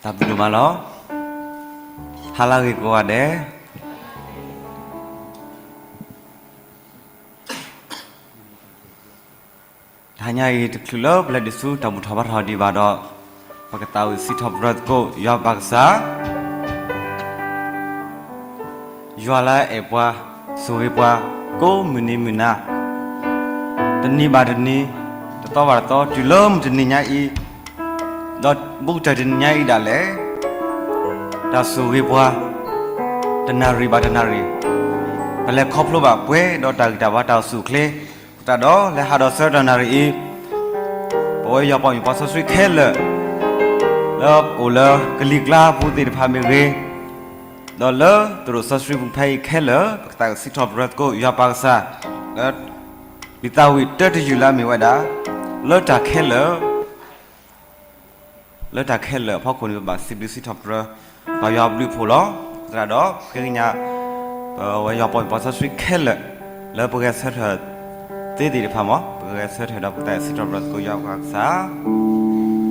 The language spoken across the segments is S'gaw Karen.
တၢ်ဘျုးဒိၣ်မးလီၤ. ဟါလၢအဂ့ၤကိးဂၤဒဲး, တဟါညါအံၤ တချုးလၢပလဲၤဒံးဆူတၢ်ဘူၣ်ထီၣ်ဘါထီၣ်ဒံးဘၣ်ဒီး, ပကသးဝံၣ်စံးထီၣ်ပတြၢၤသကိးယွၤပၢ်ကစၢ် ယွၤလၢအအဲၣ်ပှၤ, ဆိၣ်ဂ့ၤပှၤ, ကိးမုၢ်နံၤမုၢ်နၤ, တနံၤဘၣ်တနံၤ, တသီဘၣ်တသီ, တုၤလၢမုၢ်တနံၤညါအံၤ, ဒီးဘူးကတၢၢ်တနံၤညါအံၤဒၣ်လဲာ်, တၢ်ဆိၣ်ဂ့ၤပှၤ, တနၣ်ရံၣ်ဘၣ်တနၣ်ရံၣ်, ပလဲၤခီဖျိဘၣ်ပှဲၤဒီးတၢ်ဂံၢ်တၢ်ဘါတၢ်အိၣ်ဆူၣ်အိၣ်ချ့, သတးဒီးလၢဟါဒီးဆၢကတီၢ်နၣ်ရံၣ်အံၤ, ပဝဲယွၤပှၤမုၣ်ပှၤစီဆှံခဲလၢာ်, လၢအိၣ်လၢကလံၤကျါပူၤသ့ၣ်တဖၣ်မ့ၢ်ဂ့ၤ, ဒီးလၢသရိာ်စီဆှံပူၤဖဲအံၤခဲလၢာ်, ပကသးဝံၣ်စံးထီၣ်ပတြၢၤသကိးယွၤပၢ်ကစၢ်, လၢ ဒုးသးဝံၣ်တၢတယုၢ်လၢအမ့ၢ်ဝဲဒၣ်, လၢတၢ်ခဲလၢာ်, လၢတၢ်ခဲလၢာ်အဖီခိၣ်န့ၣ် ပဘၣ်စံးဘျုးစံးထီၣ်ပတြၢၤ ပှၤယွၤအဘျုးအဖှိၣ်လီၤ. သတးဒီး ခဲကညး ပဝဲယွၤပှၤမုၣ်ပှၤစီဆှံခဲလၢာ် လၢပဂဲၤဆၢထၢၣ်သ့သ့ၣ်တဖၣ်မး, ပကဂဲၤဆၢထၢၣ်ဒီးပသးဝံၣ်စံးထီၣ်ပတြၢၤသကိးယွၤပၢ်ကစၢ်.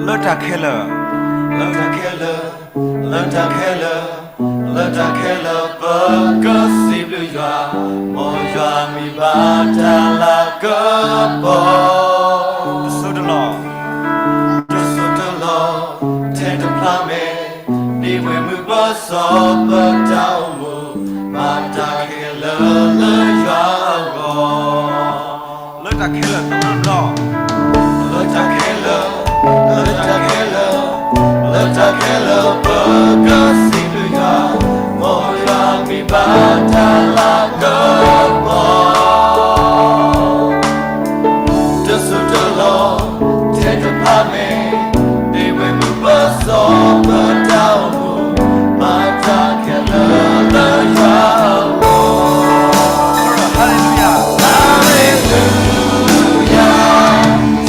လၢတၢ်ခဲလၢာ်, လၢတၢ်ခဲလၢာ်, လၢတၢ်ခဲလၢာ်, လၢတၢ်ခဲလၢာ် ပကစံးဘျုးယွၤ, မ်ယွၤမံၤဘၣ်တၢ်လၤကပီၤ, တစိၢ်တလီၢ်, တစိၢ်တလီၢ်, ထဲတဖျါမဲာ်, ဒ်ဝ့ၢ်မုၢ်ပစီပတၢ်အိၣ်မူ, ဘၣ်တၢ်ခဲလၢာ်လၢယွၤအဂီၢ်. လၢတၢ်ခဲလၢာ်တဘျီဘျီ, လၢတၢ်ခဲလၢာ်, လၢတၢ်ခဲလၢာ်, လၢတၢ်ခဲလၢာ် ပကစံးဘျုးယွၤ, မ်ယွၤမံၤဘၣ်တၢ်လၤကပီၤ, တစိၢ်တလီၢ်, ထဲတဖျါမဲာ်, ဒ်ဝ့ၢ်မုၢ်ပစီပတၢ်အိၣ်မူ, ဘၣ်တၢ်ခဲလၢာ်လၢယွၤအဂီၢ်. Hallelujah, hallelujah,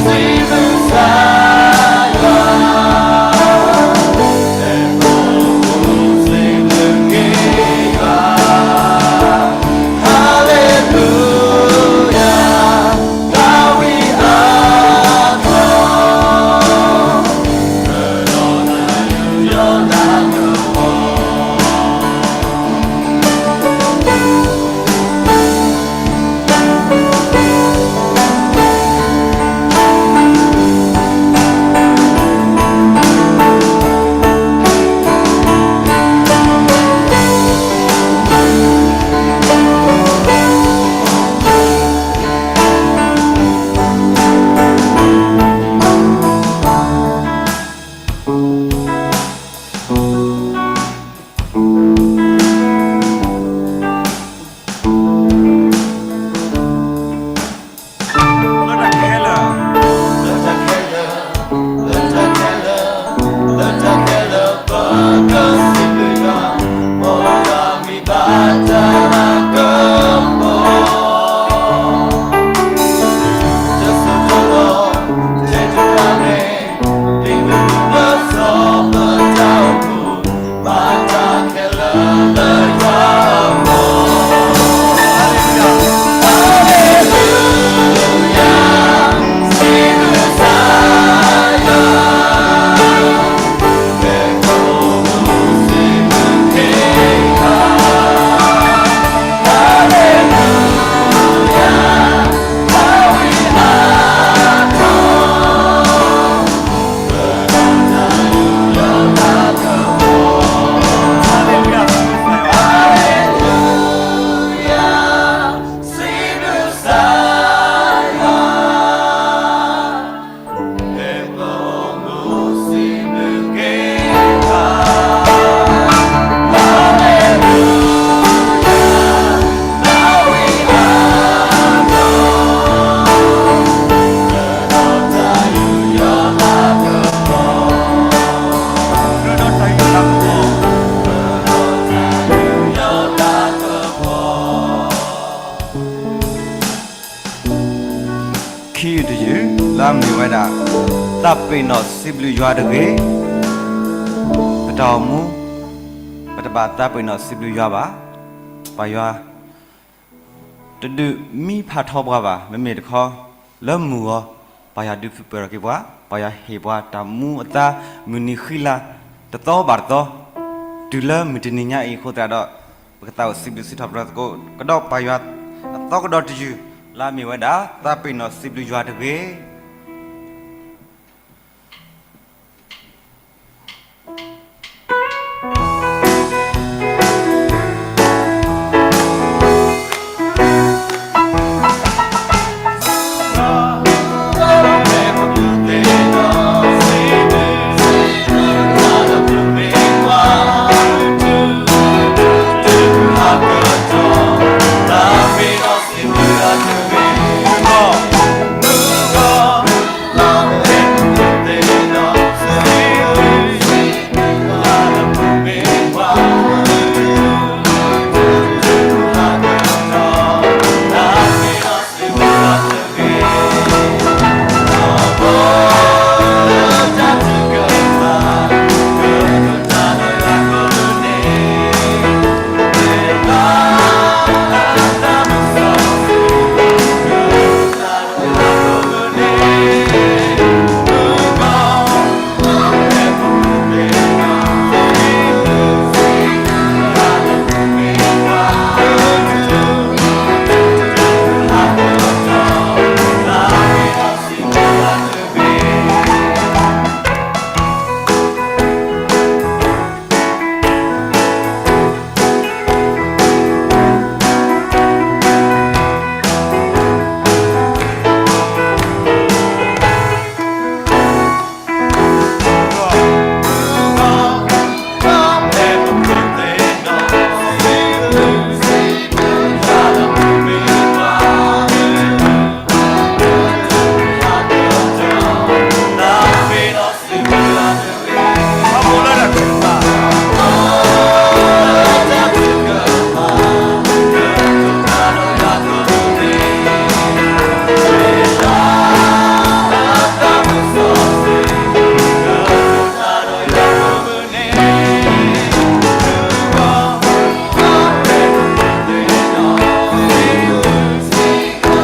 စံးဘျုးကစၢ်ယွၤ, အဲၣ်ဘၣ် တယုၢ်တယုၢ် လၢအမ့ၢ်ဝဲဒၣ် သးပ့ၤနီၣ်စံးဘျုးယွၤတဂ့ၤ. ပတၢ်အိၣ်မူ ပတဘၣ်သးပ့ၤနီၣ်စံးဘျုးယွၤဘၣ်. ပၢ်ယွၤ တဒုးမံဖးထီပှၤဘၣ်. မ့မ့ၢ်တခီ လၢမုၢ်ဂီၤ ပၢ်ယွၤဒုးပၢၢ်ထီၣ်က့ၤပှၤ, ပၢ်ယွၤဟ့ၣ်ပှၤတၢ်မူအသါ မုၢ်နံၤဃံလၤ တသီဘၣ်တသီ တုၤလၢမုၢ်တနံၤညါအံၤအဃိသတးဒီး ပကသးအိၣ်စံးဘျုးစံးထီၣ်ပတြၢၤသကိးကဒီးပၢ်ယွၤ အသီကဒီးတယုၢ် လၢအမ့ၢ်ဝဲဒၣ် သးပ့ၤနီၣ်စံးဘျုးယွၤတဂ့ၤ.ပၢ်ယွၤဧၢ, တၢ်ဘျုးဒိၣ်မး စံးဘျုးပၢ်ယွၤလၢသးဒီဖျ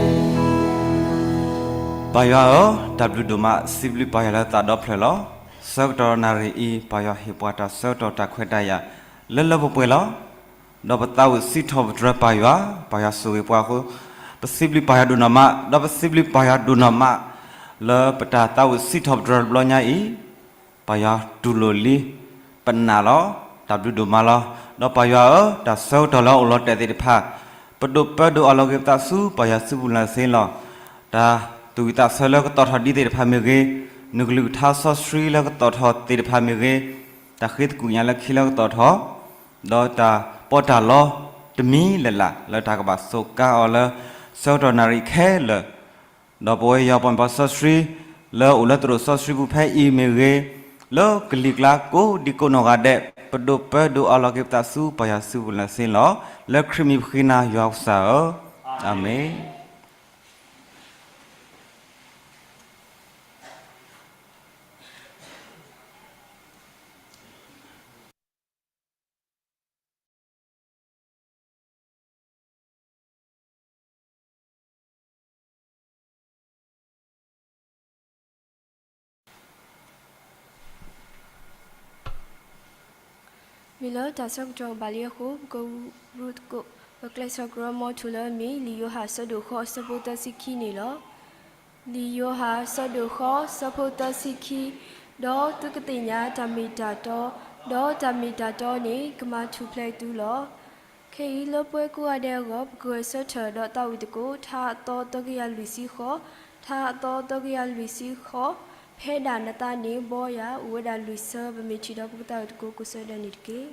ၢၣ်လီၤ. ဆၢကတီၢ်နၣ်ရံၣ်အံၤ ပၢ်ယွၤဟ့ၣ်ပှၤတၢ်ဆၢကတီၢ်တၢ်ခွဲးတၢ်ယာ် လၢလၢပှဲၤပှဲၤလီၤ. ဒီးပသးအိၣ်စံးထီၣ်ပတြၢၤပၢ်ယွၤ, ပၢ်ယွၤဆိၣ်ဂ့ၤပှၤအဃိ ပစံးဘျုးပၢ်ယွၤဒိၣ်နီၢ်မး, ဒီးပစံးဘျုးပၢ်ယွၤဒိၣ်နီၢ်မး လၢပတၢ်သးအိၣ်စံးထီၣ်ပတြၢၤတဘျီညါအံၤ ပၢ်ယွၤတူၢ်လိာ်လံပနၢ်လီၤ. တၢ်ဘျုးဒိၣ်မးလီၤ. ဒီးပၢ်ယွၤဧၢ, တၢ်ဆၢကတီၢ်လၢအအိၣ်လီၤတဲာ်သ့ၣ်တဖၣ် ပဒိၣ်ပၢဒိၣ်အးလီၤက့ၤပသးဆူပၢ်ယွၤစုပူၤလၢ်စ့လီၤ. တၢ်သူၣ်ဝံၣ်သးဆၢလၢကသီၣ်ထီၣ်ဒ်သ့ၣ်တဖၣ်မ့ၢ်ဂ့ၤ, နကလုၢ်ကထါစီဆှံလၢကသီၣ်ထီၣ်သ့ၣ်တဖၣ်မ့ၢ်ဂ့ၤ, တၢ်ဃ့သကူၣ်ညါလၢခံလၢကသီၣ်ထီၣ် ဒီးတၢ်ပီးတၢ်လီတမံၤလၢ်လၢ် လၢတၢ်ကဘၣ်စူးကါအီၤလၢ ဆၢကတီၢ်နၣ်ရံၣ်ခဲလၢာ်, ဒီးပဝဲယွၤပှၤမ့ၢ်ပှၤစီဆှံ လၢအိၣ်လၢသရိာ်စီဆှံပူၤဖဲအံၤမ့ၢ်ဂ့ၤ, လၢကလံၤကျါကိးဒံကိးနီၢ်ဂၤဒဲး, ပဒိၣ်ပၢဒိၣ်အးလီၤက့ၤပသးဆူပၢ်ယွၤစုပူၤလၢ်စ့လီၤ. လၢခရံာ်မံၤပဃ့နၤယွၤကစၢ်ဧၢ, အၤမ့ၣ်. မ့ၢ်လၢတၢ်ဆၢကတီၢ်ဘၣ်လံအဃိ ပကရူၢ်သကိး ပကျဲးစၢးကရၢမိၤထူၣ်လၢအမ့ၢ် လံာ်ယိၤဟၣ်အဆၢဒိၣ်ဃိးအဆၢဖိသၢဆံခံန့ၣ်လီၤ. လံာ်ယိၤဟၣ်အဆၢဒိၣ်ဃိးအဆၢဖိသၢဆံခံ, ဒီးသုကသ့ၣ်ညါတၢ်မ့ၢ်တၢ်တီ, ဒီးတၢ်မ့ၢ်တၢ်တီန့ၣ် ကမၤထူၣ်ဖျဲးသုလီၤ. ခဲအံၤလၢပှၤကိးဂၤဒဲးအဂီၢ် ပကဂဲၤဆၢထၢၣ်ဒီးသးဝံၣ်သကိး ထါအသီသၢကယၤလွံၢ်ဆံဃိး, ထါအသီသၢကယၤလွံၢ်ဆံဃိး, ဖဲဒၣ်နသးန့ၣ်ဘီယၤ အိၣ်ဝဲဒၣ်လွံၢ်ဆၢ ပမ့ၢ်ထံၣ်ဒီးပကသးဝံၣ်သကိးကိးဆၢဒၢန့ၣ်တက့ၢ်.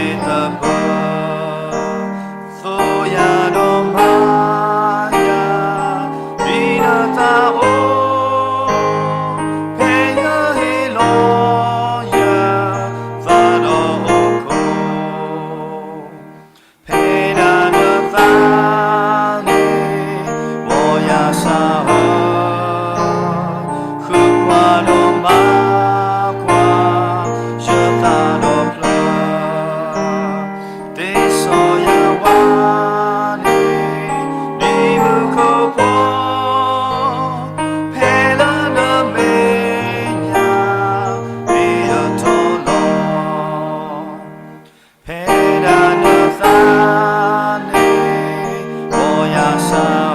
တၢ်ဘၣ် သိယၤဒီးမၤယၤ ဒ်နသးအိၣ် ဖဲယဟ့ၣ်လီၤယသးဒီးဟီၣ်ခိၣ် ဖဲဒၣ်နသးန့ၣ် ဘီယၤစၢ်ဧၢ, ဃုကွၢ်ဒီးမၤကွၢ် ယသးဒီဖျၢၣ်, သ့စီယၤဝါန့ၣ် ဒ်မူခိၣ်ဖိ ဖဲလၢနမဲာ်ညါ ဒ်ယတီလီၤ. ဖဲဒၣ်နသးန့ၣ် ဘီယၤစၢ်ဧ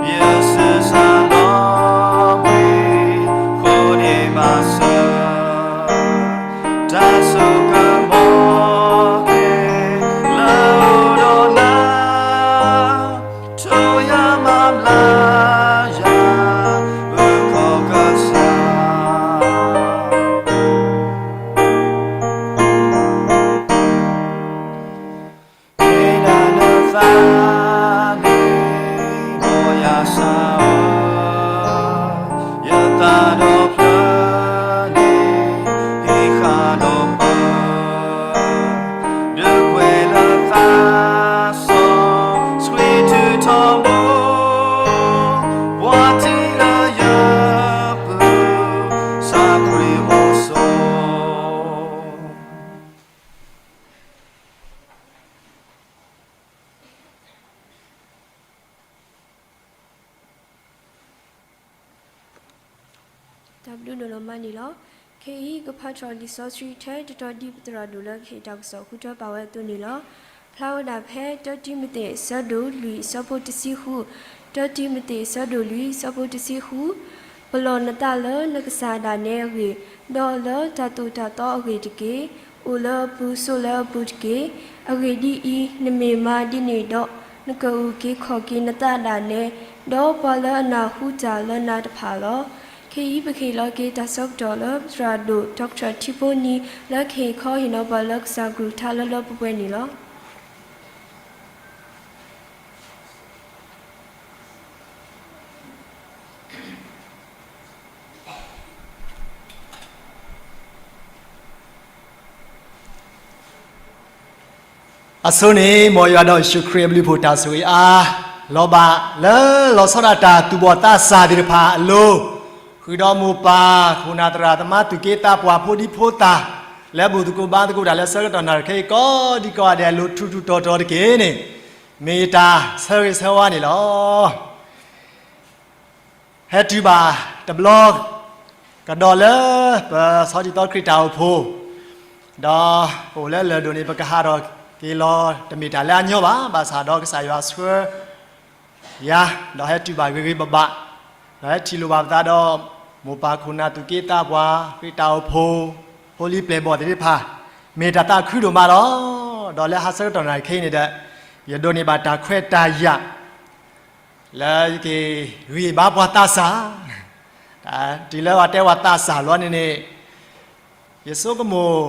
ၢ, ယဆံးစၢ်လီၤကွံာ် ဃိန့ၢ်ဘၣ်စၢၤ တၢ်စိကမီၤက့ၤ လၢအအိၣ်ဒီးနၤ ထိၣ်ယၤမၤဘျါယၤ ဘုခီကစၢ် ဖဲဒၣ်နသးန့ၣ် ဘီယၤစၢ်ဧၢ, ယသးဒီဖျၢၣ်န့ၣ် ဟံးဃာ်ဒီးပၢၤ ဒုးကွဲးလၢသးစီဆှံ ထုးထီၣ်ဘိ ပှၤထံၣ်လၢယပူၤ စၢ်ခရံာ်အိၣ်ဆိး တၢ်ဘျုးဒိၣ်လီၤမးန့ၣ်လီၤ. ခဲအံၤ ကဖးထီၣ်လံာ်စီဆှံထဲ တတီၤဒ်ပသရၣ်ဒိၣ်လၢကဟ့ၣ်တၢ်ကစီၣ်ဃုထၢပာ်ဝဲအသိးန့ၣ်လီၤ. ဖျါဝဲဒၣ်ဖဲ တၢတံၤမသ့း အဆၢဒိၣ်လွံၢ် အဆၢဖိတဆံဃု, တၢတံၤမသ့း အဆၢဒိၣ်လွံၢ် အဆၢဖိတဆံဃု, ပလီၢ်နသးလၢနကစၢ်ဒၣ်နဲအဂ့ၢ်, ဒီးလၢတၢ်သိၣ်တၢ်သီအဂ့ၢ်တက့ၢ်. အိၣ်လၢအပူၤ ဆိးလၢအပူၤတက့ၢ်. အဂ့ၢ်ဒ်အံၤ, နမ့ၢ်မၤဒ်န့ၣ်ဒီး, နကအုၣ်က့ၤခီၣ်က့ၤနသးဒၣ်နဲ, ဒီးပှၤလၢအနၢ်ဟူတၢ်လၢနၤတဖၣ်လီၤ. ခဲအံၤ ပကဟ့ၣ်လီၤက့ၤတၢ်ဆၢကတီၢ်လၢ သရၣ်ဒိၣ် Doctor ထံဖိနံၤ လၢကဟ့ၣ်ခီဟ့ၣ်နီၤပှၤလၢကစၢ်ကရူၢ်ကထါလၢလၢပှဲၤပှဲၤန့ၣ်လီၤ. အဆိန့ၣ် မ်ယွၤဒီးယ့ၣ်ၡူးခရံာ်အဘျုးအဖှိၣ် တၢ်ဆိၣ်ဂ့ၤအါ လီၤဘၣ်လၢလီၤဆီဒၣ်တၢ်သူၣ်ဘီၣ်သးစၢ်သ့ၣ်တဖၣ်အလိၤ, ဃုာ်ဒီးမိၢ်ပၢ်ခိၣ်နၢ်သရၣ်သမါသူၣ်က့သးပှၢ် ဖိဒံဖိသၣ် လၢဘူၣ်သကိးဘါသကိးတၢ်လၢဆၢကတီၢ်နၣ်ရံၣ်ခဲအံၤ ကိးဒံကိးဂၤဒဲး အလိၤထူးထူးတီၤတီၤတက့ၢ်န့ၣ်, မ့ၢ်ယတၢ်ဆၢဂ့ၤဆၢဝါန့ၣ်လီၤ. ဟဲတုၤဘၣ်တဘျီကဒီးလၢ ပဆီဒံၣ်သီခရံာ်တၢ်အိၣ်ဖှိၣ်, ဒီးပအိၣ်လၢလၢၢ်ဒိၣ်န့ၣ် ပကဟးထီၣ်က့ၤလီၤ တမ့ၢ်တၢ်လၢအညီဘၣ်. ဘၣ်ဆၣ်ဒီးကစၢ်ယွၤဆှၢယၤ, ဒီးဟဲတုၤဘၣ်ဂ့ၤဂ့ၤဘၣ်ဘၣ်, ဒီးဟဲထံၣ်လိာ်ဘၣ်ပသးဒီး မိၢ်ပၢ်ခိၣ်နၢ်သူၣ်က့သးပှၢ် ခရံာ်တၢ်အိၣ်ဖှိၣ် ဖိလံၤပျဲၢ်ဘီၣ်သ့ၣ်တဖၣ်, မ့ၢ်တၢ်သးခုဒိၣ်မးလီၤ. ဒီးလၢဟါဆၢကတီၢ်နၣ်ရံၣ်ခဲအံၤန့ၣ်ဒီး ယဒိးန့ၢ်ဘၣ်တၢ်ခွဲးတၢ်ယာ် လၢယက့ၤဂံၢ်ဘါပှၤသးစၢ်, တုၤလၢပှၤတဲပှၤသးစၢ်လီၤန့ၣ်န့ၣ်, ယဆိကမိၣ်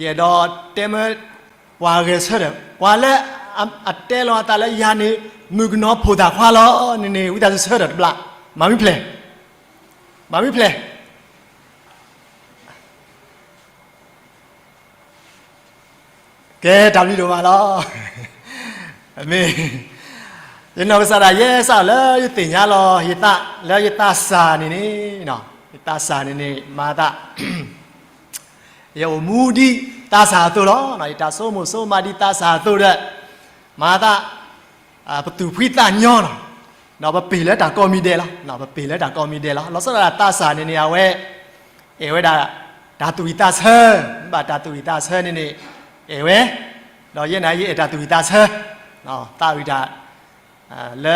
ယအဲၣ်ဒိးတဲမၢ ပှၤဂဲၤဆၢထၢၣ် ပှၤလၢအတဲလီၤအသးလၢယၤန့ၣ် မုၣ်ကနီၤဖိသၣ်ခွါလီၤန့ၣ်န့ၣ် ဝံသးစူၤဆၢထၢၣ်တဘျီ, မၤမုၢ်ဖျဲၣ်, မၤမုၢ်ဖျဲၣ် ကဲ တၢ်ဘျုးဒိၣ်မးလီၤ. မ့ၢ် ယနီၢ်ကစၢ်ဒၣ်ယဲစ့ၢ်လၢယသ့ၣ်ညါလီၤ ယသး လၢယသးစၢ်န့ၣ်န့ၣ်, ယသးစၢ်န့ၣ်န့ၣ် မၤသး ယအိၣ်မူဒ်သးစၢ်အသိးလီၤ. ယတၢ်ဆိကမိၣ်ဆိကမးဒ်သးစၢ်အသိးဒီး မၤသး ပသူၣ်ဖှံသးညီလီၤ. ဒီးပပ့ၢ်လၢတၢ်ကိးမံၤဒဲးလီၤ. ပပ့ၢ်လၢတၢ်ကိးမံၤဒဲးလီၤ. လီၤဆီဒၣ်တၢ်သးစၢ်န့ၣ်န့ၣ် အဝဲ အဲၣ်ဝဲဒၣ် တၢ်သူၣ်ဝံၣ်သးဆၢ, မ့ၢ်ဘၣ်တၢ်သူၣ်ဝံၣ်သးဆၢန့ၣ်န့ၣ် အဲၣ်ဝဲ, ဒီးယဲန့ၣ် ယအဲၣ်တၢ်သူၣ်ဝံၣ်သးဆၢ, သးဝံၣ်တၢ် လၢ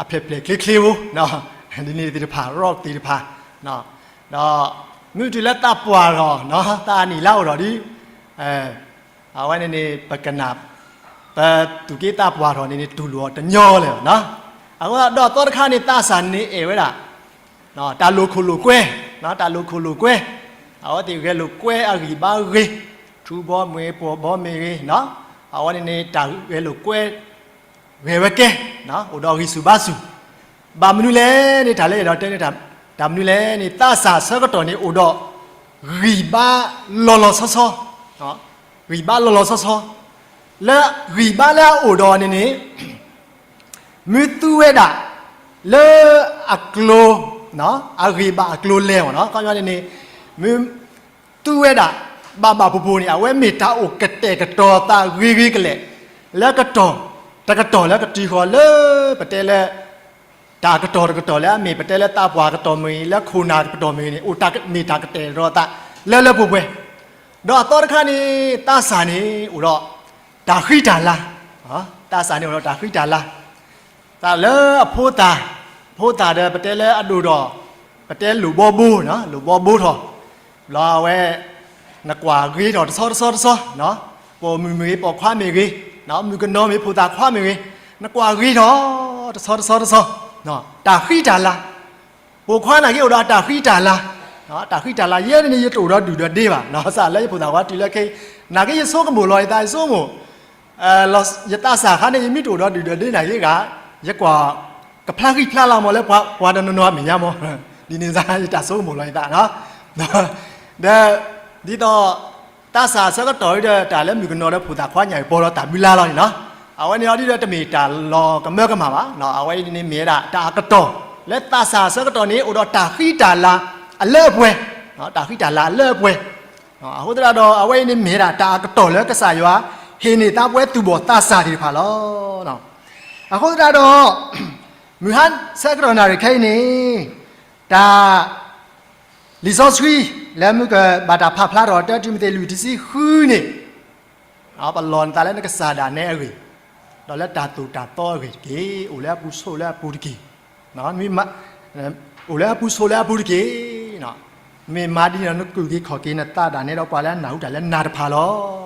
အဖျဲၣ်ဖျဲၣ်ချ့ချ့ဧိၤ, ဒ်န့ၣ်သ့ၣ်တဖၣ် rock သ့ၣ်တဖၣ်, ဒီးမ့ၢ်တုၤလၢသးပှၢ်ထီၣ်, သးအနံၣ်လါအိၣ်ထီၣ်ဒီး အဝဲန့ၣ်န့ၣ် ပကနၣ် ပသူၣ်က့သးပှၢ်ထီၣ်န့ၣ်န့ၣ် တူၢ်လိာ်အီၤတညီလၢၤဘၣ်. အဃိဒီးအသီတခါန့ၣ် သးစၢ်န့ၣ်အဲၣ်ဝဲဒၣ် တၢ်လိာ်ခိၣ်လိာ်ကွဲ, တၢ်လိာ်ခိၣ်လိာ်ကွဲ, အဝဲသ့ၣ်ဂဲၤလိာ်ကွဲအဂံၢ်ဘါဂ့ၤ, သူဘီမ့ၢ်ဂ့ၤ ပိာ်ဘီမ့ၢ်ဂ့ၤ, အဝဲန့ၣ်န့ၣ် တၢ်ဂဲၤလိာ်ကွဲ ဂဲၤဝဲကဲ အိၣ်ဒီးဂံၢ်ဆူၣ်ဘါဆူၣ်, ဘၣ်မနုၤလဲၣ်န့ၣ် တၢ်လၢအဲၣ်ဒိးတဲန့ၣ် တၢ်မနုၤလဲၣ်န့ၣ် သးစၢ်ဆၢကတီၢ်န့ၣ်အိၣ်ဒီး ဂံၢ်ဘါလီၤလီၤဆီဆီ, ဂံၢ်ဘါလီၤလီၤဆီဆီ, လၢဂံၢ်ဘါလၢအအိၣ်ဒီးန့ၣ်န့ၣ် မ့ၢ်သူဝဲဒၣ် လၢအကျိၤ အဂံၢ်ဘၣ်အကျိၤလဲၣ်မ့ၢ်နီၤ, ခီပညီန့ၣ်န့ၣ် မ့ၢ်သူဝဲဒၣ် ဘၣ်ဘၣ်ပူၤပူၤန့ၣ် အဝဲမ့ၢ်တၢ်အိၣ်ကတဲာ်ကတီၤသးဂ့ၤဂ့ၤကလဲာ် လၢကတီၢ်တကတီၢ်လၢကတုၤဃီၤလၢ ပတဲလၢ တၢ်ကတီၢ်တကတီၢ်လၢအမ့ၢ် ပတဲလၢသးပှၢ်ကတီၢ်မ့ၢ်ဂ့ၤ လၢခိၣ်နၢ်ကတီၢ်မ့ၢ်ဂ့ၤန့ၣ် အိၣ်တၢ်မ့ၢ်တၢ်ကတဲာ်ကတီၤသး လၢလၢပှဲၤပှဲၤ, ဒီးအသီတခါန့ၣ် သးစၢ်န့ၣ်အိၣ်ဒီး တၢ်ဃံတၢ်လၤ, သးစၢ်န့ၣ်အိၣ်ဒီးတၢ်ဃံတၢ်လၤ သးလၢအဖိသၣ်, ဖိသၣ်ဒီးပတဲလၢအဒိၣ်ဒီး ပတဲလိၣ်ဘီဘိ, လိၣ်ဘီဘိထီၣ်, ဘျီအဝဲ နကွၢ်ဂ့ၤထီၣ်တဆီတဆီတဆီ, ပိာ်မုၣ်မ့ၢ်ဂ့ၤ ပိာ်ခွါမ့ၢ်ဂ့ၤ, မုၣ်ကနီၤမ့ၢ်ဂ့ၤ ဖိသၣ်ခွါမ့ၢ်ဂ့ၤ, နကွၢ်ဂ့ၤထီၣ် တဆီတဆီတဆီ, တၢ်ဃံတၢ်လၤ, ပိာ်ခွါနာ်က့အိၣ်ဒီးတၢ်ဃံတၢ်လၤ, တၢ်ဃံတၢ်လၤ ယဲန့ၣ်န့ၣ် ယတအိၣ်ဒီးဒုၣ်ဒီးဒ့ဘၣ်, စးလၢယဖိသၣ်ခွါတုၤလၢခဲအံၤ နာ်က့ယဆိကမိၣ်လီၤယသး ယဆိကမိၣ် ယသးစၢ်ခါန့ၣ် ယမ့ၢ်တအိၣ်ဒီးဒုၣ်ဒီးဒ့နာ်က့ဂ့ၤ, ယကွၢ် ကဖျါဂံၢ်ဖျါလၤမးလၢပှၤတနီၤနီၤအမဲာ်ညါမး, ဒ်န့ၣ်စ့ၢ် ယတၢ်ဆိကမိၣ်လီၤယသး, ဒီး ဒ်သိး သးစၢ်အဆၢကတီၢ်ဒီး တၢ်လၢမုၣ်ကနီၤဒီးဖိသၣ်ခွါညါအံၤ ပီၤဒီးတၢ်မုၢ်လၢ်လီၤန့ၣ်နီၤ, အဝဲန့ၣ်အီၤဒ်ဒီးတမ့ၢ်တၢ်လီၤကမၢကမၣ်ဘၣ်, အဝဲအံၤန့ၣ်မ့ၢ်ဝဲဒၣ်တၢ်အကတီၢ် လၢသးစၢ်အဆၢကတီၢ်န့ၣ် အိၣ်ဒီးတၢ်ဃံတၢ်လၤအလၢအပှဲၤ, တၢ်ဃံတၢ်လၤအလၢအပှဲၤ အဃိသတးဒီး အဝဲအံၤန့ၣ်မ့ၢ်ဝဲဒၣ်တၢ်အကတီၢ်လၢကစၢ်ယွၤ ဟ့ၣ်န့ၢ်သးပှဲၤသူၣ်ဘီၣ်သးစၢ်သ့ၣ်တဖၣ်လီၤ. အဃိသတးဒီး မုၢ်ဟါဆၢကတီၢ်နၣ်ရံၣ်ခဲအံၤန့ၣ် တၢ် လံာ်စီဆှံ လၢမုၢ်ကဘၣ်တၢ်ဖးဖျါထီၣ် တၢတံၤမသ့းလွံၢ်တဆံဃုန့ၣ် ပလီၢ်နသးလၢနကစၢ်ဒၣ်နဲအဂ့ၢ်, ဒီးလၢတၢ်သိၣ်တၢ်သီအဂ့ၢ်တက့ၢ်. အိၣ်လၢအပူၤဆိးလၢအပူၤတက့ၢ်. အိၣ်လၢအပူၤဆိးလၢအပူၤတက့ၢ်. မ့ၢ်မၤဒ်န့ၣ်ဒီး နကူၣ်က့ၤခီၣ်က့ၤနသးဒၣ်နဲဒီးပှၤလၢအနၢ်ဟူတၢ်လၢနၤတဖၣ်လီၤ.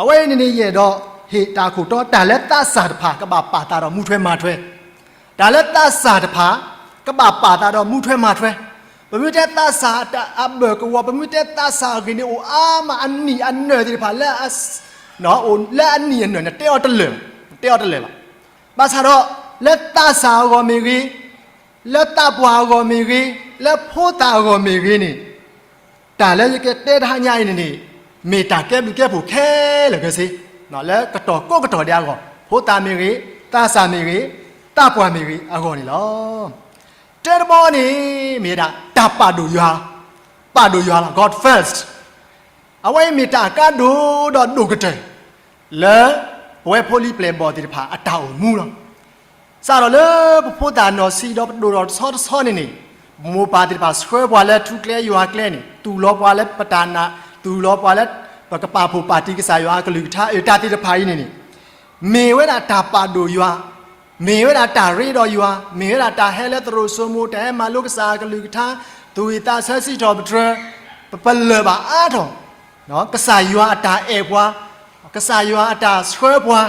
အဝဲအံၤန့ၣ်န့ၣ် ယအဲၣ်ဒိးဟ့ၣ်တၢ်ခိၣ်တီ တၢ်လၢသးစၢ်တဖၣ် ကဘၣ်ပာ်သးဒီးမူထွဲမၤထွဲ, တၢ်လၢသးစၢ်တဖၣ် ကဘၣ်ပာ်သးဒီးမူထွဲမၤထွဲ, ပမ့ၢ်တဲသးစၢ်အဘၢၣ်ကဝီၤ ပမ့ၢ်တဲသးစၢ်အဂ့ၢ်န့ၣ် အိၣ်အါမး အနံၣ်အနၢၣ်သ့ၣ်တဖၣ် လၢအနံၣ်အနၢၣ်န့ၣ် တဲအီၤတလၢာ်, တဲအီၤတလၢာ်ဘၣ်. ဘၣ်ဆၣ်ဒီး လၢသးစၢ်အဂီၢ်မ့ၢ်ဂ့ၤ, လၢသးပှၢ်အဂီၢ်မ့ၢ်ဂ့ၤ, လၢဖိသၣ်အဂီၢ်မ့ၢ်ဂ့ၤန့ၣ် တၢ်လၢယကတဲတဟါညါအံၤန့ၣ်န့ၣ် မ့ၢ်တၢ်ကဲဘျုးကဲဖှိၣ်ခဲလၢာ်ခဲဆ့, လၢကတီၢ်ကိးကတီၢ်ဒဲးအဂီၢ်, ဖိသၣ်မ့ၢ်ဂ့ၤ, သးစၢ်မ့ၢ်ဂ့ၤ, သးပှၢ်မ့ၢ်ဂ့ၤအဂီၢ်န့ၣ်လီၤ. တၢတဘီန့ၣ် မ့ၢ်ဝဲဒၣ်တၢ်ပာ်ဒိၣ်ယွၤ, ပာ်ဒိၣ်ယွၤလီၤ, God first. အဝဲအံၤမ့ၢ်တၢ်အကါဒိၣ်ဒီးဒိၣ်ကတၢၢ် လၢပဝဲဖိလံၤပျဲၢ်ဘီၣ်သ့ၣ်တဖၣ်အတၢ်အိၣ်မူလီၤ. စးထီၣ်လၢပဖိသၣ်နီၢ်ဆံးဒီးပဒိၣ်ထီၣ်တဆီတဆီန့ၣ်န့ၣ်, မိၢ်ပၢ်သ့ၣ်တဖၣ်ဆှၢပှၤလၢထူကျဲယွၤကျဲန့ၣ်, သူၣ်လီၤပှၤလၢပတၢ်နာ်, သူၣ်လီၤပှၤလၢပကပာ်ဖှိၣ်ပာ်တံၢ်ကစၢ်ယွၤအကလုၢ်ကထါ အတၢ်သ့ၣ်တဖၣ်အံၤန့ၣ်န့ၣ်, မ့ၢ်ဝဲဒၣ်တၢ်ပာ်ဒိၣ်ယွၤ, မ့ၢ်ဝဲဒၣ်တၢ်ရ့ဒီးယွၤ, မ့ၢ်ဝဲဒၣ်တၢ်ဟဲလၢသရိာ်စိမိၤ တၢ်ဟဲမၤလိကစၢ်အကလုၢ်ကထါ, သူၣ်ဝံၣ်သးဆၢစံးထီၣ်ပတြၢၤ, ပပလၢၢ်ဘၣ်အါထီၣ် ကစၢ်ယွၤအတၢ်အဲၣ်ပှၤ, ကစၢ်ယွၤအတၢ်ဆှၢပှၤ,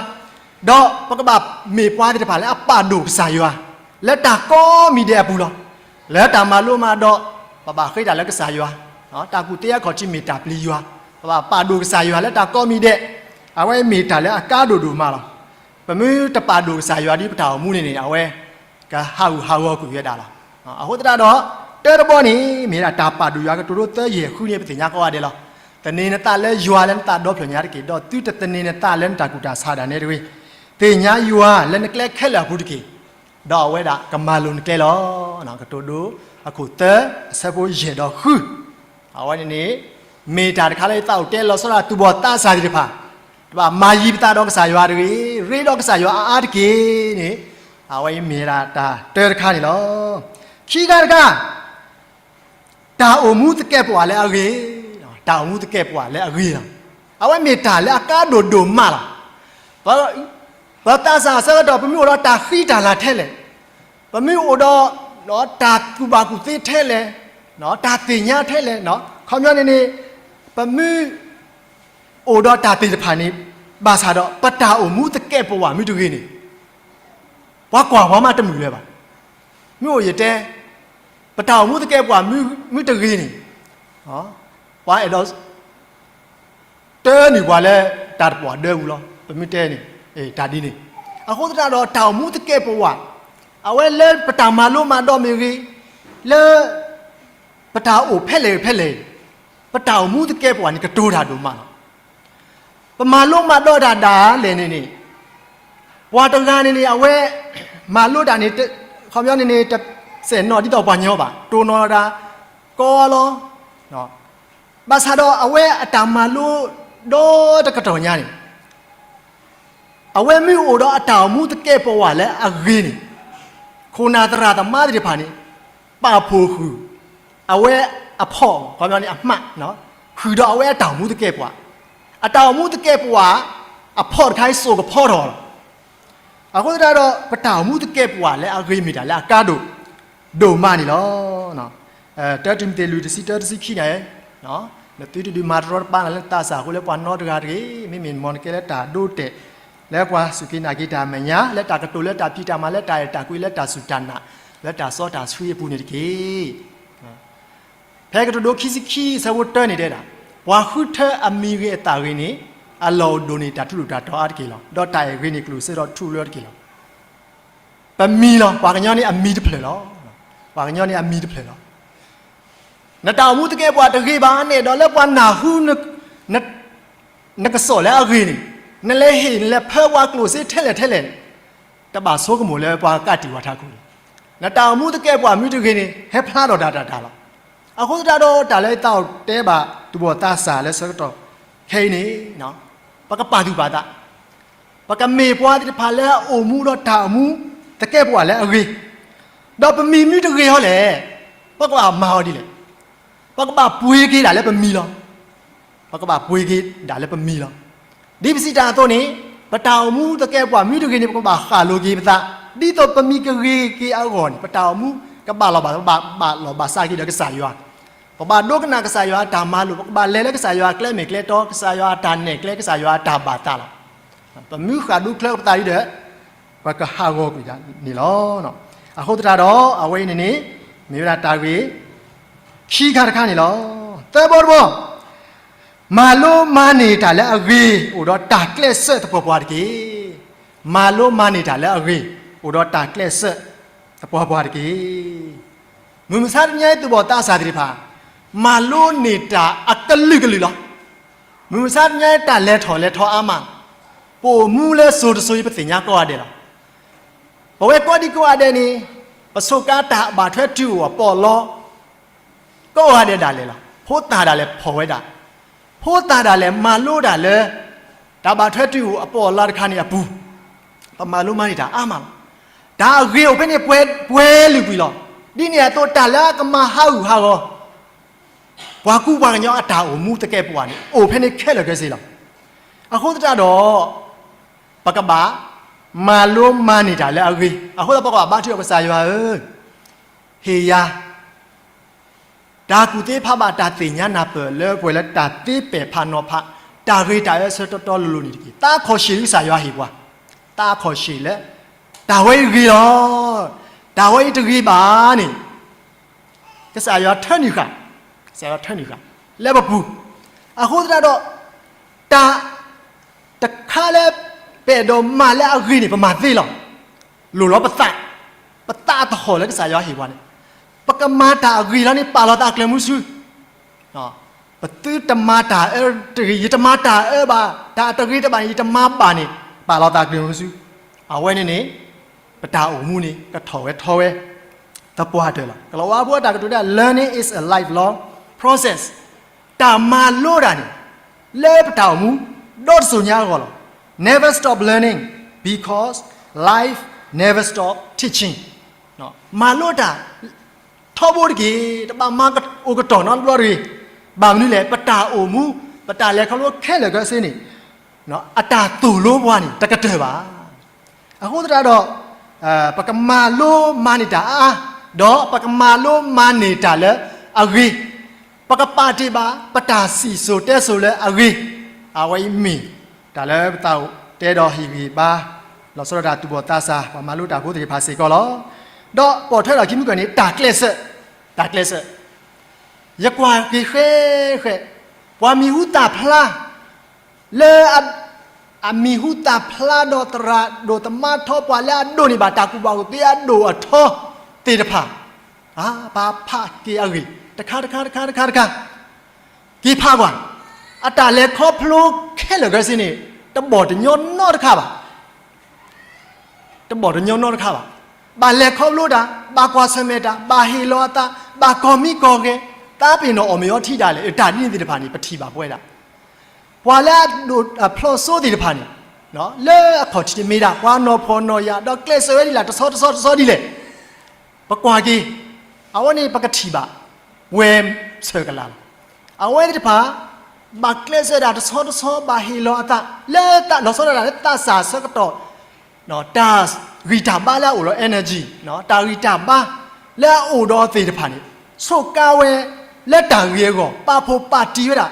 ဒီးပကဘၣ်မ့ၢ်ပှၤသ့ၣ်တဖၣ်လၢအပာ်ဒိၣ်ကစၢ်ယွၤ လၢတၢ်ကိးမံၤဒဲးအပူၤလီၤ. လၢတၢ်မၤလိမၤဒိး, ပဘၣ်ဃ့တၢ်လၢကစၢ်ယွၤ, တၢ်ကူၣ်သ့အခီၣ်ထံးမ့ၢ်တၢ်ပျံၤယွၤ, ပဘၣ်ပာ်ဒိၣ်ကစၢ်ယွၤလၢတၢ်ကိးမံၤဒဲး, အဝဲမ့ၢ်တၢ်လၢအကါဒိၣ်ဒိၣ်မးလီၤ. ပမ့ၢ်တပာ်ဒိၣ်ကစၢ်ယွၤဒီးပတၢ်အိၣ်မူန့ၣ်န့ၣ် အဝဲ ကဟးဂူာ်ဟးဂီၤကွံာ်ဝဲဒၣ်လီၤ. အဃိသတးဒီး တၢတဘီန့ၣ် မ့ၢ်ဝဲဒၣ်တၢ်ပာ်ဒိၣ်ယွၤကတိၤဒိသၢယဲၢ်ဃုန့ၣ် ပသ့ၣ်ညါကိးဂၤဒဲးလီၤ. သန့ၤနသးလၢယွၤလၢနသးဒီဖျၢၣ်ညါတက့ၢ်, ဒီးသုတသန့ၤနသးလၢနတၢ်ကူၣ်တၢ်ဆးဒၣ်နဲတဂ့ၤ. သ့ၣ်ညါယွၤလၢနကျဲခဲလၢာ်အပူၤတက့ၢ်, ဒီးအဝဲဒၣ်ကမၤလိၤနကျဲလီၤ. ကတိၤဒိအခိၣ်သၢ အဆၢဖိယဲၢ်ဒီးဃု အဝဲန့ၣ်န့ၣ် မ့ၢ်တၢ်တခါလၢယသးအိၣ်တဲလီၤဆီဒၣ် သူၣ်ဘီၣ်သးစၢ်သ့ၣ်တဖၣ် တဘၣ်မၤယံၤပသးဒီးကစၢ်ယွၤတဂ့ၤ, ရ့ဒီးကစၢ်ယွၤအါအါတက့ၢ်န့ၣ်, အဝဲအံၤမ့ၢ်ဒၣ်တၢ်တၢတခါန့ၣ်လီၤ. ခံခါတခါ တၢ်အိၣ်မူသကဲးပဝးလၢအဂ့ၤ, တၢ်အိၣ်မူသကဲးပဝးလၢအဂ့ၤလီၤ. အဝဲမ့ၢ်တၢ်လၢအကါဒိၣ်ဒိၣ်မးလီၤ. ပ ပသးစၢ်အဆၢကတီၢ် ပမ့ၢ်အိၣ်ဒီးတၢ်ဃံတၢ်လၤထဲလဲၣ်, ပမ့ၢ်အိၣ်ဒီး တၢ်ကူၣ်ဘၣ်ကူၣ်သ့ထဲလဲၣ်, တၢ်သ့ၣ်ညါထဲလဲၣ်, ခီပညီန့ၣ်န့ၣ် ပမ့ၢ်အိၣ်ဒီးတၢ်သ့ၣ်တဖၣ်န့ၣ် ဘၣ်ဆၣ်ဒီး ပတၢ်အိၣ်မူသကဲးပဝးမ့ၢ်တဂ့ၤန့ၣ် ပှၤကွၢ်ပှၤမးတမုာ်လၢၤဘၣ်. မ့ၢ်အိၣ်ယတဲ ပတၢ်အိၣ်မူသကဲးပဝးမ့ၢ်တဂ့ၤန့ၣ် ပှၤအဲၣ်ဒိး ပှၤလၢတၢ်တပှၢ်ဒၢပူၤလီၤ. ပမ့ၢ်တဲန့ၣ် တၢ်ဒ်န့ၣ်. အဃိသတးဒီး တၢ်အိၣ်မူသကဲးပဝး, အဝဲလၢပတၢ်မၤလိမၤဒိးမ့ၢ်ဂ့ၤ, လၢ ပတၢ်အိၣ်ဖဲလဲၣ်ဖဲလဲၣ်, ပတၢ်အိၣ်မူသကဲးပဝးန့ၣ် ကတိၤတၢ်ဒိၣ်မးလီၤ. ပမၤလိမၤဒိးတၢ်ဒၣ်လဲာ်န့ၣ်န့ၣ်, ပှၤတဂၤန့ၣ်န့ၣ် အဝဲ မၤလိတၢ်န့ၣ် ခီပညီန့ၣ်န့ၣ် တစဲးနီၣ်ဒ်သိးပှၤကညီဘၣ်, တိၢ်နီၣ်တၢ်ကီလီၤ. ဘၣ်ဆၣ်ဒီးအဝဲအတၢ်မၤလိဒီတကတီၢ်ညါန့ၣ် အဝဲမ့ၢ်အိၣ်ဒီးအတၢ်အိၣ်မူသကဲးပဝးလၢအဂ့ၤန့ၣ်, ခိၣ်နၢ်သရၣ်သမါသ့ၣ်တဖၣ်န့ၣ် ပာ်ဖှိၣ်ဃုာ် အဝဲအဖီၣ် ခီပညီန့ၣ် အမှတ် ဃုာ်ဒီးအဝဲအတၢ်အိၣ်မူသကဲးပဝး, အတၢ်အိၣ်မူသကဲးပဝး အဖီၣ်တခါအံၤစိာ်ကဖီထီၣ်လီၤ. အဃိသတးဒီး ပတၢ်အိၣ်မူသကဲးပဝးလၢအဂ့ၤမ့ၢ်တၢ်လၢအကါဒိၣ် ဒိၣ်မးန့ၣ်လီၤ. တၢတံၤမသ့းလွံၢ်တဆံတၢတဆံခံန့ၣ်, နသုတဒုးမၤတရီတပါနၤလၢသးစၢ်အဃိ လၢပှၤနီတဂၤတဂ့ၤ, မ့မ့ၢ်မ်နကဲလၢတၢ်ဒိတဲာ်, လၢပှၤစူၢ်က့ၤနာ်က့ၤတၢ်မဲာ်ညါ, လၢတၢ်ကတိၤလၢတၢ်ဖံးတၢ်မၤ လၢတၢ်အဲၣ်တၢ်ကွံ လၢတၢ်စူၢ်တၢ်နာ်, လၢတၢ်စီတၢ်ဆှံအပူၤန့ၣ်တက့ၢ်. ဖဲကတိၤဒိခံဆံခံအဆၢဖိတၢန့ၣ်တဲဒၣ်, ပှၤဃုထၢအမံၤဂ့ၤအသးဂ့ၤန့ၣ်, အလီၢ်အိၣ်ဒိၣ်န့ၢ်တၢ်ထူးတၢ်တီၤအါတက့ၢ်လီၤ. ဒီးတၢ်အဲၣ်ဂ့ၤန့ၣ်ကျိၣ်စ့ဒီးထူလၢတက့ၢ်လီၤ. ပမံၤလီၤ. ပှၤကညီန့ၣ်အမံၤတဖျၢၣ်လီၤ. ပှၤကညီန့ၣ်အမံၤတဖျၢၣ်လီၤ. နတၢ်အိၣ်မူသကဲးပဝးတဂ့ၤဘၣ်န့ၣ်ဒီး လၢပှၤနၢ်ဟူ နကစီၣ်လၢအဂ့ၤန့ၣ်, နလဲၤဟ့ၣ်နလဲၤဖၢပှၤကျိၣ်စ့ထဲလဲၣ်ထဲလဲၣ်န့ၣ်, တဘၣ်ဆိကမိၣ်လၢပှၤကးတံာ်ဝဲထးခိၣ်န့ၣ်, နတၢ်အိၣ်မူသကဲးပဝးမ့ၢ်တဂ့ၤန့ၣ် ဟဲဖျါထီၣ်တၢ်တၢ်တၢ်လီၤ. အဃိသတးဒီး တၢ်လၢယသးအိၣ်တဲဘၣ်သူၣ်ဘီၣ်သးစၢ်လၢဆၢကတီၢ်ခဲအံၤန့ၣ်, ပကပာ်သူၣ်ပာ်သး, ပကမ့ၢ်ပှၤသ့ၣ်တဖၣ်လၢအအိၣ်မူဒီးတၢ်အိၣ်မူသကဲးပဝးလၢအဂ့ၤ, ဒီးပမံၤမ့ၢ်တဂ့ၤဟီလဲၣ်, ပကဘၣ်မၤအီၤဒ်လဲၣ်. ပကဘၣ်ပှ့ၤက့ၤဒၣ်လၢပမံၤလီၤ. ပကဘၣ်ပှ့ၤက့ၤဒၣ်လၢပမံၤလီၤ. ဒ်ပစံးတၢ်အသိးန့ၣ်, ပတၢ်အိၣ်မူသကဲးပဝးမ့ၢ်တဂ့ၤန့ၣ် ပကဘၣ်ဃၣ်လိၤက့ၤပသး, ဒ်သိးပမံၤကဂ့ၤက့ၤအဂီၢ်န့ၣ် ပတၢ်အိၣ်မူကဘၣ်လီၤဘၣ်, ပဘၣ်ဘၣ်လီၤဘၣ်စးက့ၤဒီးကစၢ်ယွၤ, ပဘၣ်ဒိကနၣ်ကစၢ်ယွၤအတၢ်မၤလိာ်, ပကဘၣ်လဲၤလၢကစၢ်ယွၤအကျဲမ့ၢ်ကျဲတီ, ကစၢ်ယွၤအတၢ်နဲၣ်ကျဲ, ကစၢ်ယွၤအတၢ်ဘၣ်သးလီၤ. ပမ့ၢ်ဃၣ်ဒိချၢပသးဒ်ဒီး ပကဟးဂီၤကွံာ်ဒၣ်န့ၣ်လီၤ. အဃိသတးဒီး အဝဲအံၤန့ၣ်န့ၣ် မ့ၢ်ဝဲဒၣ်တၢ်ဂ့ၢ်ခံခါတခါန့ၣ်လီၤ. သၢဘီတဘီ, မၤလိမၤန့ၢ်တၢ်လၢအဂ့ၤ အိၣ်ဒီးတၢ်ကျဲးစၢးသပှၢ်ပှၢ်တက့ၢ်. မၤလိမၤန့ၢ်တၢ်လၢအဂ့ၤ အိၣ်ဒီးတၢ်ကျဲးစၢးသပှၢ်ပှၢ်တက့ၢ်. မုၢ်မဆါတနံၤအံၤသူၣ်ဘီၣ်သးစၢ်သ့ၣ်တဖၣ် မၤလိန့ၢ်တၢ်အကလုာ်ကလုာ်လီၤ. မုၢ်မဆါတနံၤအံၤတၢ်လဲၤထီၣ်လဲၤထီအါမး, ပအိၣ်မူလၢစိၤတစိၤအံၤပသ့ၣ်ညါကိးဂၤဒဲးလီၤ. ပဝဲကိးဒံကိးဂၤဒဲးန့ၣ် ပဆိးကါတၢ်ဘၣ်ထွဲတုၤအိၣ်အပီးအလီ ကိးဂၤဒဲးဒၣ်လဲာ်လီၤ. ဖိသၣ်ဒၣ်လဲာ်ဖီၣ်ဝဲဒၣ်, ဖိသၣ်ဒၣ်လဲာ်မၤလိဒၣ်လၢ တၢ်ဘၣ်ထွဲတုၤအိၣ်အပီးအလီတခါန့ၣ်အပူၤ, ပမၤလိမၤန့ၢ်တၢ်အါမးလီၤ. တၢ်အဂ့ၤအိၣ်ဖဲန့ၣ်ပှဲၤလုာ်ကွံာ်လီၤ. ဒ်န့ၣ်အသိး တၢ်လၢအကမၤဟးဂူာ်ဟးဂီၤ ပှၤကူပှၤကညီအတၢ်အိၣ်မူသကဲးပဝးန့ၣ် အိၣ်ဖဲန့ၣ်ခဲလၢာ်ခဲဆ့လီၤ. အဃိသတးဒီး ပကဘၣ်မၤလိမၤန့ၢ်တၢ်လၢအဂ့ၤ. အဃိသတး ပကဘၣ်ဘါထုကဖၣ် ကစၢ်ယွၤဧၢ, ဟ့ၣ်ယၤ တၢ်ကူၣ်သ့ဖးဘၣ်တၢ်သ့ၣ်ညါနၢ်ပၢၢ်လၢပှဲၤလၢတၢ်သ့ပဲာ်ဖးနီၤဖး တၢ်ဂ့ၤတၢ်အၢဆၢတီတီလိၤလိၤန့ၣ်တက့ၢ်. သးခီၣ်ရှံၣ်လၢကစၢ်ယွၤဟ့ၣ်ပှၤ, သးခီၣ်ရှံၣ်လၢ တၢ်ဝဲအံၤဂ့ၤလီၤ, တၢ်ဝဲအံၤတဂ့ၤဘၣ်န့ၣ် ကစၢ်ယွၤထၢနုာ်ဃာ်, ကစၢ်ယွၤထၢနုာ်ဃာ် လၢပပူၤ. အဃိသတးဒီး တၢ်တခါလၢ ပအဲၣ်ဒိးမၤလၢအဂ့ၤန့ၣ် ပမၤသ့လီၤ. လိၣ်လီၤပသး, ပသးအတဟီၣ်လၢကစၢ်ယွၤဟ့ၣ်ပှၤန့ၣ်, ပကမၤတၢ်အဂ့ၤလီၤန့ၣ် ပာ်လီၤသးအကျၢၤမုဆူ ပသုတမၤတၢ်အၢတဂ့ၤ, ယတမၤတၢ်အၢဘၣ်, တၢ်တဂ့ၤတဘၣ်န့ၣ် ယတမၤဘၣ်န့ၣ် ပာ်လီၤသးကျၢၤမုဆူ. အဝဲန့ၣ်န့ၣ် ပတၢ်အိၣ်မူန့ၣ် ကထီၣ်ဝဲထီဝဲ သပှၢ်တၢၢ်လီၤ. ကလီၤဝါဖိအတၢ်ကတိၤဒၣ် learning is a lifelong process. တၢ်မၤလိတၢ်န့ၣ် လၢပတၢ်အိၣ်မူ ဒီတစိၤညါအဂီၢ်လီၤ. Never stop learning because life never stop teaching. မၤလိတၢ် ထီဘိတက့ၢ်, တဘၣ်မၤအိၣ်ကတီၢ်နီတဘျီတဂ့ၤ. ဘၣ်မနုၤလဲၣ်, ပတၢ်အိၣ်မူ ပတၢ်လဲၤခီဖျိခဲလၢာ်ခဲဆ့န့ၣ် အတၢ်သိၣ်လိပှၤန့ၣ် တကတၢၢ်ဘၣ်. အဃိသတးဒီး ပကမၤလိမၤန့ၢ်တၢ်အါအါ, ဒီးပကမၤလိမၤန့ၢ်တၢ်လၢအဂ့ၤ, ပကပာ်တ့ၢ်ဘၣ် ပတၢ်စံၣ်စိၤတဲစိၤလၢအဂ့ၤ, အဝဲအံၤမ့ၢ် တၢ်လၢပသးအိၣ်တဲဒီးဟ့ၣ်ဂံၢ်ဘါ လီၤဆီဒၣ်တၢ်သူၣ်ဘီၣ်သးစၢ် ပှၤမၤလိတၢ်ဖိသ့ၣ်တဖၣ်စ့ၢ်ကီးလီၤ. ဒီးပိာ်ထွဲထီၣ်ခံမုၢ်ကၢၢ်န့ၣ် တၢ်ကျဲးစၢး, တၢ်ကျဲးစၢး, ယကွၢ်က့ၤဃဲဃဲ ပှၤမံၤဟူသၣ်ဖျါ လၢအမံၤဟူသၣ်ဖျါဒီးသရၣ်ဒိၣ်သမါထီ ပှၤလၢအဒိၣ်န့ၢ်ဘၣ်တၢ်ကူၣ်ဘၣ်ကူၣ်သ့အဒိၣ်အထီသ့ၣ်တဖၣ်, အပာ်ဖးက့ၤအဂ့ၢ် တခါတခါတခါတခါတခါ က့ၤဖးကွၢ်, အတၢ်လဲၤခီဖျိခဲလၢာ်ခဲဆ့န့ၣ် တဘီၣ်တညီနီတခါဘၣ်. တဘီၣ်တညီနီတခါဘၣ်. ဘၣ်လဲၤခီဖျိတၢ်, ဘၣ်ကွၢ်ဆၢၣ်မဲာ်တၢ်, ဘၣ်ဟ့ၣ်လီၤအသး, ဘၣ်ကီၢ်မံကီၢ်ဂဲၤ, သးပ့ၤနီၣ်အီၣ်မ့ၤအီထံဒၣ်လဲာ်, တၢ်ဒ်န့ၣ်သ့ၣ်တဖၣ်န့ၣ် ပထံၣ်ဘၣ်ပဝဲဒၣ် ပှၤလၢအဒိၣ်အဖျိစိသ့ၣ်တဖၣ်န့ၣ်, လၢအခီၣ်ထံးတမ့ၢ်ဒၣ် ပှၤနီၢ်ဖှီၣ်နီၢ်ယာ် ဒီးကျဲးစၢးဝဲဒ်လဲၣ် တဆီတဆီတဆီဒ်လဲၣ်, ပကွၢ်က့ၤ, အဝဲန့ၣ်ပကထံၣ်ဘၣ် ဝဲဆၢကလၤလီၤ. အဝဲသ့ၣ်တဖၣ် ဘၣ်ကျဲးစၢးဒၣ်တဆီတဆီ ဘၣ်ဟ့ၣ်လီၤအသး လၢလီၤဆီဒၣ်တၢ်လၢသးစၢ်ဆၢကတီၢ် တၢ်ဂံၢ်တၢ်ဘါလၢအအိၣ်ဒီး energy, တၢ်ဂံၢ်တၢ်ဘါလၢအအိၣ်ဒီးအသ့ၣ်တဖၣ်န့ၣ် ဆိးကါဝဲလၢတၢ်ဂ့ၤအဂီၢ် ပာ်ဖှိၣ်ပာ်တံၢ်ဝဲဒၣ်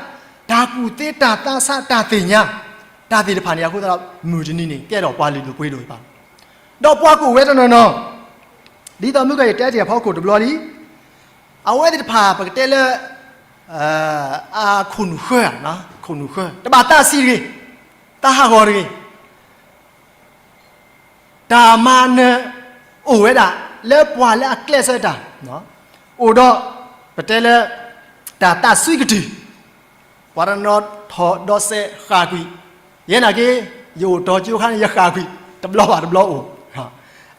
တၢ်ကူၣ်သ့တၢ်သးဆးတၢ်သ့ၣ်ညါ တၢ်သ့ၣ်တဖၣ်န့ၣ် အဃိသတးဒီး မုၢ်တနံၤန့ၣ် ကဲထီၣ်ပှၤလုၢ်ဒိၣ်ပှ့ၤဒိၣ်ဘၣ်. ဒီးပှၤကအိၣ်ဝဲတနီၤနီၤ ဒ်သိးမုၢ်ကယတဲတ့ၢ်အဖီခိၣ်တဘျီလံ, အဝဲသ့ၣ်တဖၣ် ပကတဲလၢ အခိၣ်နူာ်ဃၢ, ခိၣ်နူာ်ဃၢ တဘၣ်သးဆံးတဂ့ၤ, သးဟးဂီၤတဂ့ၤ, တၢ်မၤနၢၤအိၣ်ဝဲဒၣ် လၢပှၤလၢအကျဲးစၢးတၢ် အိၣ်ဒီး ပတဲလၢ တၢ်သးစွံကတုၢ်, ပှၤတနီၤထီၣ်ဒီးစဲးဃၣ်ကွံာ်, ယဲနာ်က့ ယအိၣ်တီၤကၠိခါန့ၣ် ယဃၣ်ကွံာ် တဘျီဘၣ်တဘျီအိၣ်,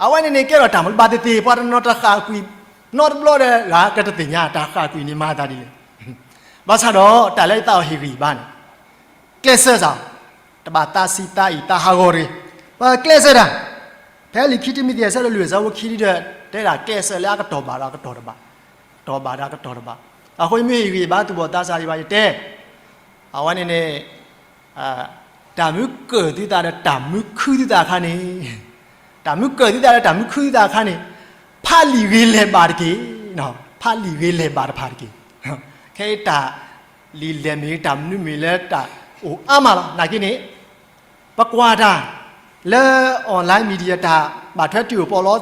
အဝဲန့ၣ်န့ၣ် ကဲထီၣ်တၢ်မၤဘၣ်သ့ၣ်သ့ၣ် ပှၤတနီၤတဃၣ်ကွံာ် နီတဘျီဒီး ဂၤကတသ့ၣ်ညါ တၢ်ဃၣ်ကွံာ်န့ၣ်မၤသးဒ်လဲၣ်. ဘၣ်ဆၣ်ဒီး တၢ်လၢယသးအိၣ်ဟ့ၣ်ဂံၢ်ဘါန့ၣ် ကျဲးစၢးစ့ၢ်, တဘၣ်သးဆံးသးအံၤသးဟးဂီၤတဂ့ၤ, ပကျဲးစၢးတၢ်, ဖဲလံာ်ခံတံၤမသ့း အဆၢဒိၣ်လွံၢ် အဆၢဖိခံဒီး တဲဒၣ်ကျဲးစၢးလၢအကတီၢ်ဘၣ်ဒီးအကတီၢ်တဘၣ်, ကတီၢ်ဘၣ်ဒီးအကတီၢ်တဘၣ်. အဃိယမ့ၢ်ဟ့ၣ်ဂံၢ်ဘါသူၣ်ဘီၣ်သးစၢ်ဒံးဘၣ် ယတဲ, အဝဲန့ၣ်န့ၣ် တၢ်မုၢ်ကၢၢ်သုသးဒီးတၢ်မုၢ်ခုသုသးအခါန့ၣ်, တၢ်မုၢ်ကၢၢ်သုသးဒီးတၢ်မုၢ်ခုသုသးအခါန့ၣ်, ဖးလံာ်ဂ့ၤလဲၤဘၣ်တက့ၢ်, ဖးလံာ်ဂ့ၤလဲၤဘၣ်တဖၣ်တက့ၢ်. ခဲအံၤတၢ်လံာ်လဲၢ်မ့ၢ်ဂ့ၤ တၢ်မနုၤမ့ၢ်လၢတၢ်အိၣ်အါမးလီၤ. နာ်က့န့ၣ် ပကွၢ်တၢ် လၢ online media တၢ်ဘၣ်ထွဲတ့ၢ်အိၣ်ပီးလီ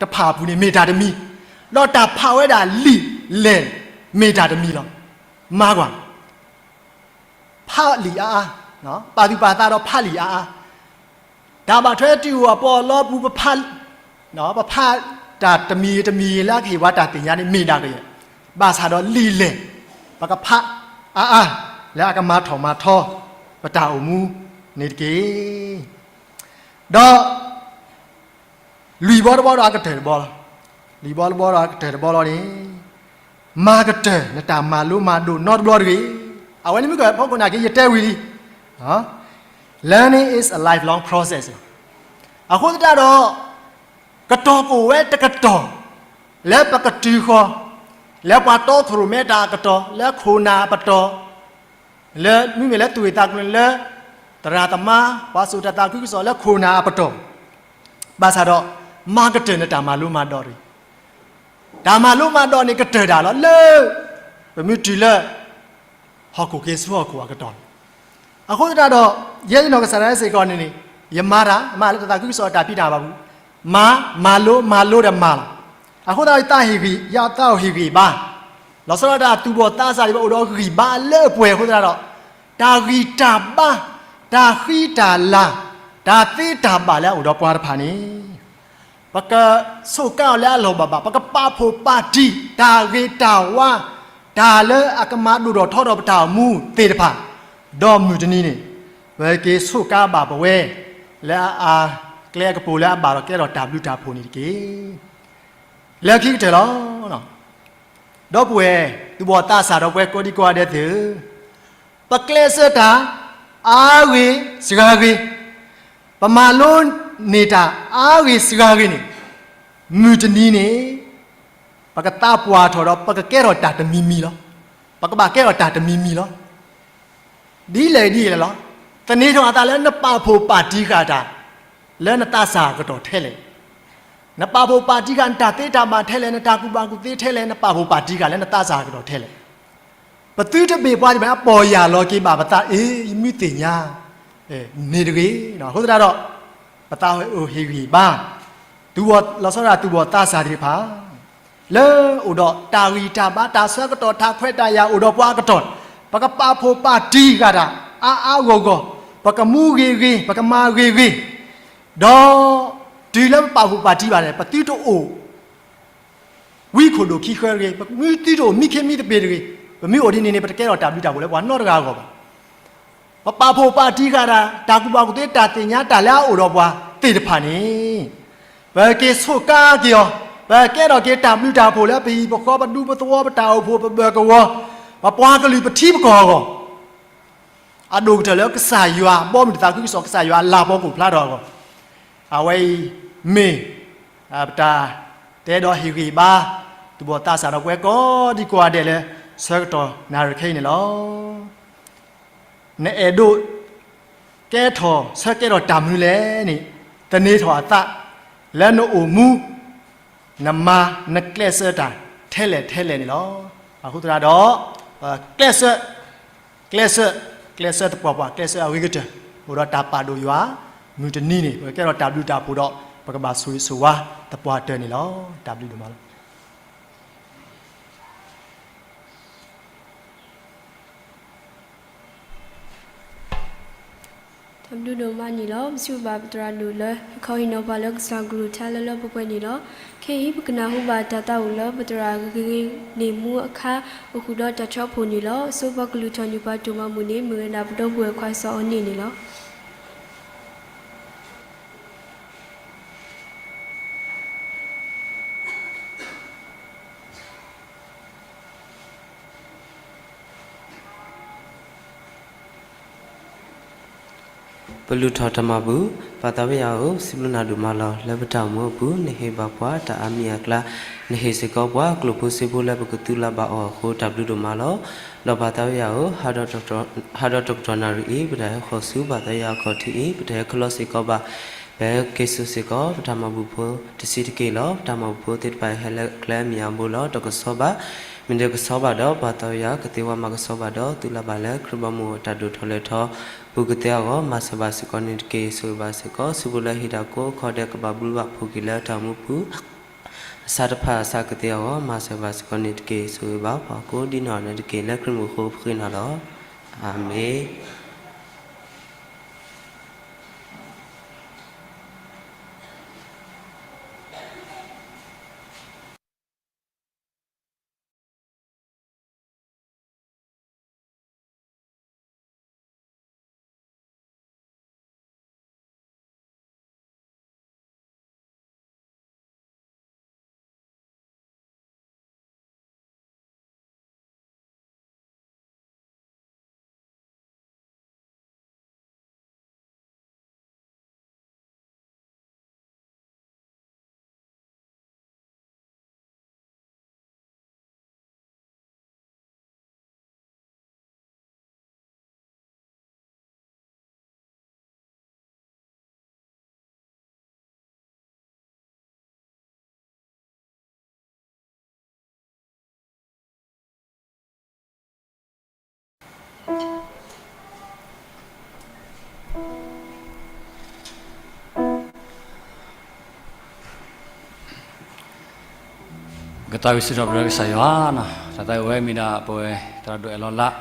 တဖၣ်အပူၤန့ၣ် မ့ၢ်တၢ်တမံၤ, ဒီးတၢ်ဖးဝဲဒၣ်လံာ်လဲၢ် မ့ၢ်တၢ်တမံၤလီၤ. မၤကွၢ် ဖးလံာ်အါအါ, ပာ်သူၣ်ပာ်သးဒီးဖးလံာ်အါအါ, တၢ်ဘၣ်ထွဲတ့ၢ်အိၣ်အပီးအလီပူၤ ပဖး ပဖးတၢ်တမံၤတမံၤလၢအကဟ့ၣ်ပှၤတၢ်သ့ၣ်ညါန့ၣ် မ့ၢ်ဒၣ်ကယဲၢ်, ဘၣ်ဆၣ်ဒီးလံာ်လဲၢ် ပကဖးအါအါ လၢအကမၤထီၣ်မၤထီ ပတၢ်အိၣ်မူန့ၣ်တက့ၢ်. ဒီး လွံၢ်ဘီတဘီဒီးအကတၢၢ်တဘီလီၤ. လွံၢ်ဘီတဘီဒီးအကတၢၢ်တဘီလီၤန့ၣ်, မၤကတၢၢ်နတၢ်မၤလိမၤဒိးနီတဘျီတဂ့ၤ. အဝဲန့ၣ်မ့ၢ်ကဖီခိၣ်နာ်က့ ယတဲဝံၤလံ, Learning is a lifelong process. အဃိသတးဒီး ကတီၢ်ကအိၣ်ဝဲတကတီၢ် လၢပကတုၤဃီၤ လၢပှၤတီခိၣ်ရိၣ်မဲတၢ်အကတီၢ် လၢခိၣ်နၢ်အပတီၢ် လၢမ့မ့ၢ်လၢသူၣ်ဂ့ၢ်သးကျိၤန့ၣ် လၢသရၣ်သမါ ပှၤစိာ်တၢ်သးခုကစီၣ်လၢခိၣ်နၢ်အပတီၢ်, ဘၣ်ဆၣ်ဒီး မၤကတၢၢ်နတၢ်မၤလိမၤဒိးတဂ့ၤ. တၢ်မၤလိမၤဒိးန့ၣ်ကတၢၢ်ဒၣ်လီၤလၢ ပမ့ၢ်တုၤလၢ ဟီၣ်ခိၣ်က့ၤဆူဟီၣ်ခိၣ်အကတီၢ်လီၤ. အဃိသတးဒီး ယဲယနီၢ်ကစၢ်ဒၣ်စ့ၢ်ကီးန့ၣ်န့ၣ် ယမၤတၢ် မၤလၢတၢ်သးခုကစီၣ်အတၢ်ဖံးတၢ်မၤပူၤ, မၤ မၤလိ မၤလိဒီးမၤလီၤ. အဃိသတးဒီး ယသးဟ့ၣ်ဂံၢ် ယသးအိၣ်ဟ့ၣ်ဂံၢ်ဘါ, လီၤဆီဒၣ်တၢ်သူၣ်ဘီၣ်သးစၢ်ဒံးဘၣ် အိၣ်ဒီးဂံၢ်ဘါလၢအပှဲၤအဃိသတးဒီး တၢ်ဂံၢ်တၢ်ဘါ, တၢ်ဃံတၢ်လၤ, တၢ်သ့တၢ်ဘၣ်လၢအအိၣ်ဒီးပှၤတဖၣ်န့ၣ် ပကဆိးကါအီၤလၢအလီၢ်ဘၣ်ဘၣ်, ပကပာ်ဖှိၣ်ပာ်တံၢ်တၢ်ဂ့ၤတၢ်ဝါ, တၢ်လၢအကမၤဒိၣ်ထီၣ်ထီထီၣ်ပတၢ်အိၣ်မူသ့ၣ်တဖၣ်, ဒီးမုၢ်တနံၤန့ၣ် ပက့ၤဆိးကါဘၣ်ပဝဲ လၢအကျဲအကပူၤလၢအဘၣ်ဒီးကဲထီၣ်တၢ်ဘျုးတၢ်ဖှိၣ်န့ၣ်တက့ၢ်. လၢခံကတၢၢ်လီၤ. ဒီပုၢ်ဝဲၢ် သူၣ်ဘီၣ်သးစၢ်ဒီးပဝဲကိးဒံကိးဂၤဒဲးသ့ၣ်ဧၢ, ပကျဲးစၢးတၢ်အါဂ့ၤစှၤဂ့ၤ, ပမၤလိန့ၢ်တၢ်အါဂ့ၤစှၤဂ့ၤန့ၣ် မုၢ်တနံၤန့ၣ် ပကသးပှၢ်ထီၣ်ဒီး ပကကဲထီၣ်တၢ်တမံၤမံၤလီၤ. ပကဘၣ်ကဲထီၣ်တၢ်တမံၤမံၤလီၤ. ဒ်လဲၣ်ဒ်လဲၣ်လီၤ. သန့ၤထီၣ်အသးလၢနပာ်ဖှိၣ်ပာ်တံၢ်ဃာ်တၢ် လၢနသးစၢ်အကတီၢ်ထဲလဲၣ်. နပာ်ဖှိၣ်ပာ်တံၢ်ဃာ်နတၢ်သ့တၢ်ဘၣ်ထဲလဲၣ်, နတၢ်ကူၣ်ဘၣ်ကူၣ်သ့ထဲလဲၣ်, နပာ်ဖှိၣ်ပာ်တံၢ်ဃာ်လၢနသးစၢ်အကတီၢ်ထဲလဲၣ်. ပသုတမ့ၢ်ပှၤတဖၣ်အပီၢ်ယၢ်လီၤက့ၤဘၣ်ပသး အ့ ယမ့ၢ်သ့ၣ်ညါ န့ၣ်တဂ့ၤ. အဃိသတးဒီး ပသးအိၣ်ဟ့ၣ်ဂံၢ်ဘါ, လီၤဆီဒၣ်သူၣ်ဘီၣ်သးစၢ်သ့ၣ်တဖၣ် လၢအိၣ်ဒီးတၢ်ဂံၢ်တၢ်ဘါ တၢ်ဆၢကတီၢ် တၢ်ခွဲးတၢ်ယာ်အိၣ်ဒီးပှၤအကတီၢ်, ပကပာ်ဖှိၣ်ပာ်တံၢ်ဃာ်တၢ် အါအါဂီၢ်ဂီၢ် ပကမူဂ့ၤဂ့ၤ, ပကမၤဂ့ၤဂ့ၤ, ဒီးတုၤလၢပပာ်ဖှိၣ်ပာ်တံၢ်ဘၣ်န့ၣ် ပသုတအိၣ် ဝံခိၣ်ဒိၣ်ခံဃၢတဂ့ၤ, ပသုတအိၣ်မံခ့မံသပ့ၤတဂ့ၤ. ပမ့ၢ်အိၣ်ဒ်န့ၣ်န့ၣ် ပတကဲထီၣ်တၢ်ဘျုးတၢ်ဖှိၣ်လၢပှၤနီတဂၤအဂီၢ်ဘၣ်. ပပာ်ဖှိၣ်ပာ်တံၢ်ဃာ်တၢ်, တၢ်ကူၣ်ဘၣ်ကူၣ်သ့ တၢ်သ့ၣ်ညါတၢ်လၢအအိၣ်ဒီးပှၤသ့ၣ်တဖၣ်န့ၣ် ပက့ၤဆိးကါက့ၤအီၤ, ပကဲထီၣ်က့ၤတၢ်ဘျုးတၢ်ဖှိၣ်လၢပဟံၣ်ပဃီ, ပဒူပသဝီ, ပတၢ်အိၣ်ဖှိၣ်, ပဘၢၣ်ကဝီၤ, ပပှၤကလုာ်ပထံပကီၢ်အဂီၢ် အဒိၣ်ကတၢၢ်လၢကစၢ်ယွၤဘီမုၢ်တသးခုကစီၣ်, ကစၢ်ယွၤလၤပီကအိၣ်ဖျါထီၣ်အဂီၢ်, အဝဲအံၤမ့ၢ် ပတၢ်တဲဒီးဟ့ၣ်ဂံၢ်ဘါ သူၣ်ဘီၣ်သးစၢ်ဒီးပဝဲကိးဒံကိးဂၤဒဲးလၢ ဆၢကတီၢ်နၣ်ရံၣ်ခဲအံၤန့ၣ်လီၤ. နအဲၣ်ဒိး ကဲထီၣ်ဆၢကဲထီၣ်တၢ်မနုၤလဲၣ်န့ၣ် သန့ၤထီၣ်အသး လၢနအိၣ်မူ နမၤနကျဲးစၢးတၢ်ထဲလဲၣ်ထဲလဲၣ်န့ၣ်လီၤ. အဃိသတးဒီး ကျဲးစၢး, ကျဲးစၢး, ကျဲးစၢးသပှၢ်ပှၢ်, ကျဲးစၢးအဂ့ၤကတၢၢ်, အိၣ်ဒီးတၢ်ပာ်ဒိၣ်ယွၤ, မုၢ်တနံၤန့ၣ် ပကကဲထီၣ်တၢ်ဘျုးတၢ်ဖှိၣ်ဒီး ပကဘၣ်ဆိၣ်ဂ့ၤဆိၣ်ဝါသပှၢ်တၢၢ်န့ၣ်လီၤ. တၢ်ဘျုးဒိၣ်မးလီၤ. တၢ်ဘျုးဒိၣ်မးန့ၣ်လီၤ. ပစံးဘျုးဘၣ်ပသရၣ်ဒိၣ်လၢ ဟ့ၣ်ခီဟ့ၣ်နီၤပှၤလၢကစၢ်ကလုၢ်ကထါလၢလၢပှဲၤပှဲၤန့ၣ်လီၤ. ခဲအံၤပကနၢ်ဟူဘၣ်တၢ်သးအိၣ်လၢ ပသရၣ်ဂ့ၤဂ့ၤန့ၣ်မူအခါ အိၣ်ဃုာ်ဒီးတၢ်ထီဘိန့ၣ်လီၤ. အဆိပှၤကလုၢ်ထီၣ်န့ၢ်ပှၤတိၢ်မၤမုၢ်န့ၣ် မ့ၢ်ဝဲဒၣ်ပဒီပုၢ်ဝဲၢ်ခွါစီၤအီန့ၣ်န့ၣ်လီၤ. ပလုၢ်ထီၣ်တၢ်မၤပူၤ, ပၢ်သးဝဲယၤဧၢ, စံးဘျုးနၤဒိၣ်မးလီၤ. လၢပတၢ်အိၣ်မူအပူၤ နဟ့ၣ်ဘၣ်ပှၤတၢ်အါမံၤအကျါ, နဟ့ၣ်စ့ၢ်ကီးပှၤကျိၣ်ဖိစ့ဖိလၢပကသုလၢ်ဘၣ်အီၤအဃိ တၢ်ဘျုးဒိၣ်မးလီၤ. ဒီးပၢ်သးဝဲယၤဧၢ, ဟးဒီးတကတီၢ်နၣ်ရံၣ်အံၤ ပတဟဲဃီၤဆူပၢ်သးဝဲယၤအခီၣ်ထံးအံၤ, ပတဟဲခီလီစ့ၢ်ကီးဘၣ် ပဟဲက့ၤစိာ်စ့ၢ်ကီး ပတၢ်မၤပူၤဖိတဆံးတက့ၢ်လီၤ. ပတၢ်မၤပူၤဖိသ့ၣ်တဖၣ်အံၤ ဟဲလၢကျဲအမံၤအဘိလီၤ. တကဆှီဘၣ်, မ့ၢ်တကဆှီဘၣ်ဒီး ပၢ်သးဝဲယၤကသ့ဝဲမၤကဆှီဘၣ်ဒီး သုလၢ်ဘၣ်လၢခရံာ်ဘီမုၢ်အတၢ်ဒိၣ်ထီၣ်လဲၤထီၣ်ပူၤကသ့အဂီၢ် မၤစၢၤဘၣ်စ့ၢ်ကီးန့ၣ်တက့ၢ်. ဆိၣ်ဂ့ၤဘၣ်စ့ၢ်ကီး ဆူဖိလၢဟံးတၢ်ကိးခီဒဲးကဘၣ်ဘျုးဘၣ်ဖှိၣ်က့ၤလၢတၢ်အိၣ်မူပူၤ အဆါတဖၣ်အဆါကသ့အဂီၢ် မၤစၢၤဘၣ်စ့ၢ်ကီးန့ၣ်တက့ၢ်. ဆိၣ်ဂ့ၤဘၣ်ပှၤကိးဒ်နီၢ်ဂၤဒဲးတက့ၢ်. လၢခရံာ်မံၤအဃိပဃ့နၤလီၤ. အၤမ့ၣ်. ကသးဝံၣ်စံးထီၣ်ပတြၢၤကစၢ်ယွၤ, တၢ်သးဝံၣ်ဝဲမ့ၢ်ဒၣ်ပဝဲသရၣ်ဒိၣ်အဲၣ်လီၤလး,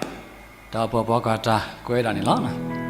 တၢ်အိၣ်ဖှိၣ်ပှၤကွၢ်တၢ်ကွဲးဒၣ်န့ၣ်လီၤ.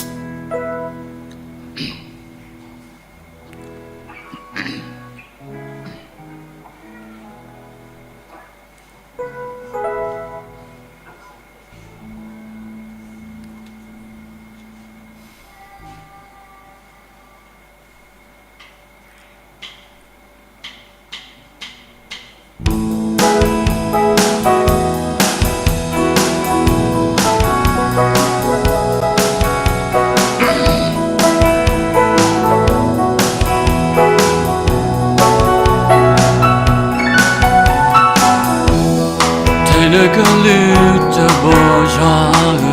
ထဲလၢကလုၢ်တဘီယွၤဧၢ,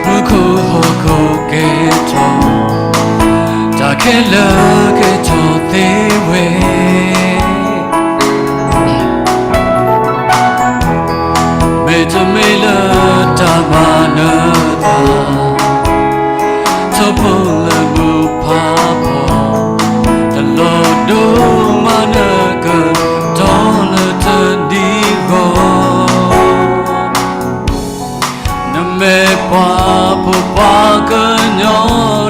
မူခိၣ်ဟီၣ်ခိၣ်ကဲထီၣ်, တၢ်ခဲလၢာ်ကဲထီၣ်သ့ဝဲ, မ့တမ့ၢ်လၢတၢ်မၤနၢၤသး, ထီဘိလၢမူဖးဖီ, တလီၤဒိၣ်မးနကတီၢ်လၢတနံၤဂီၢ်, နမ့ၢ်ပှၤ ပှၤဖိပှၤကညီ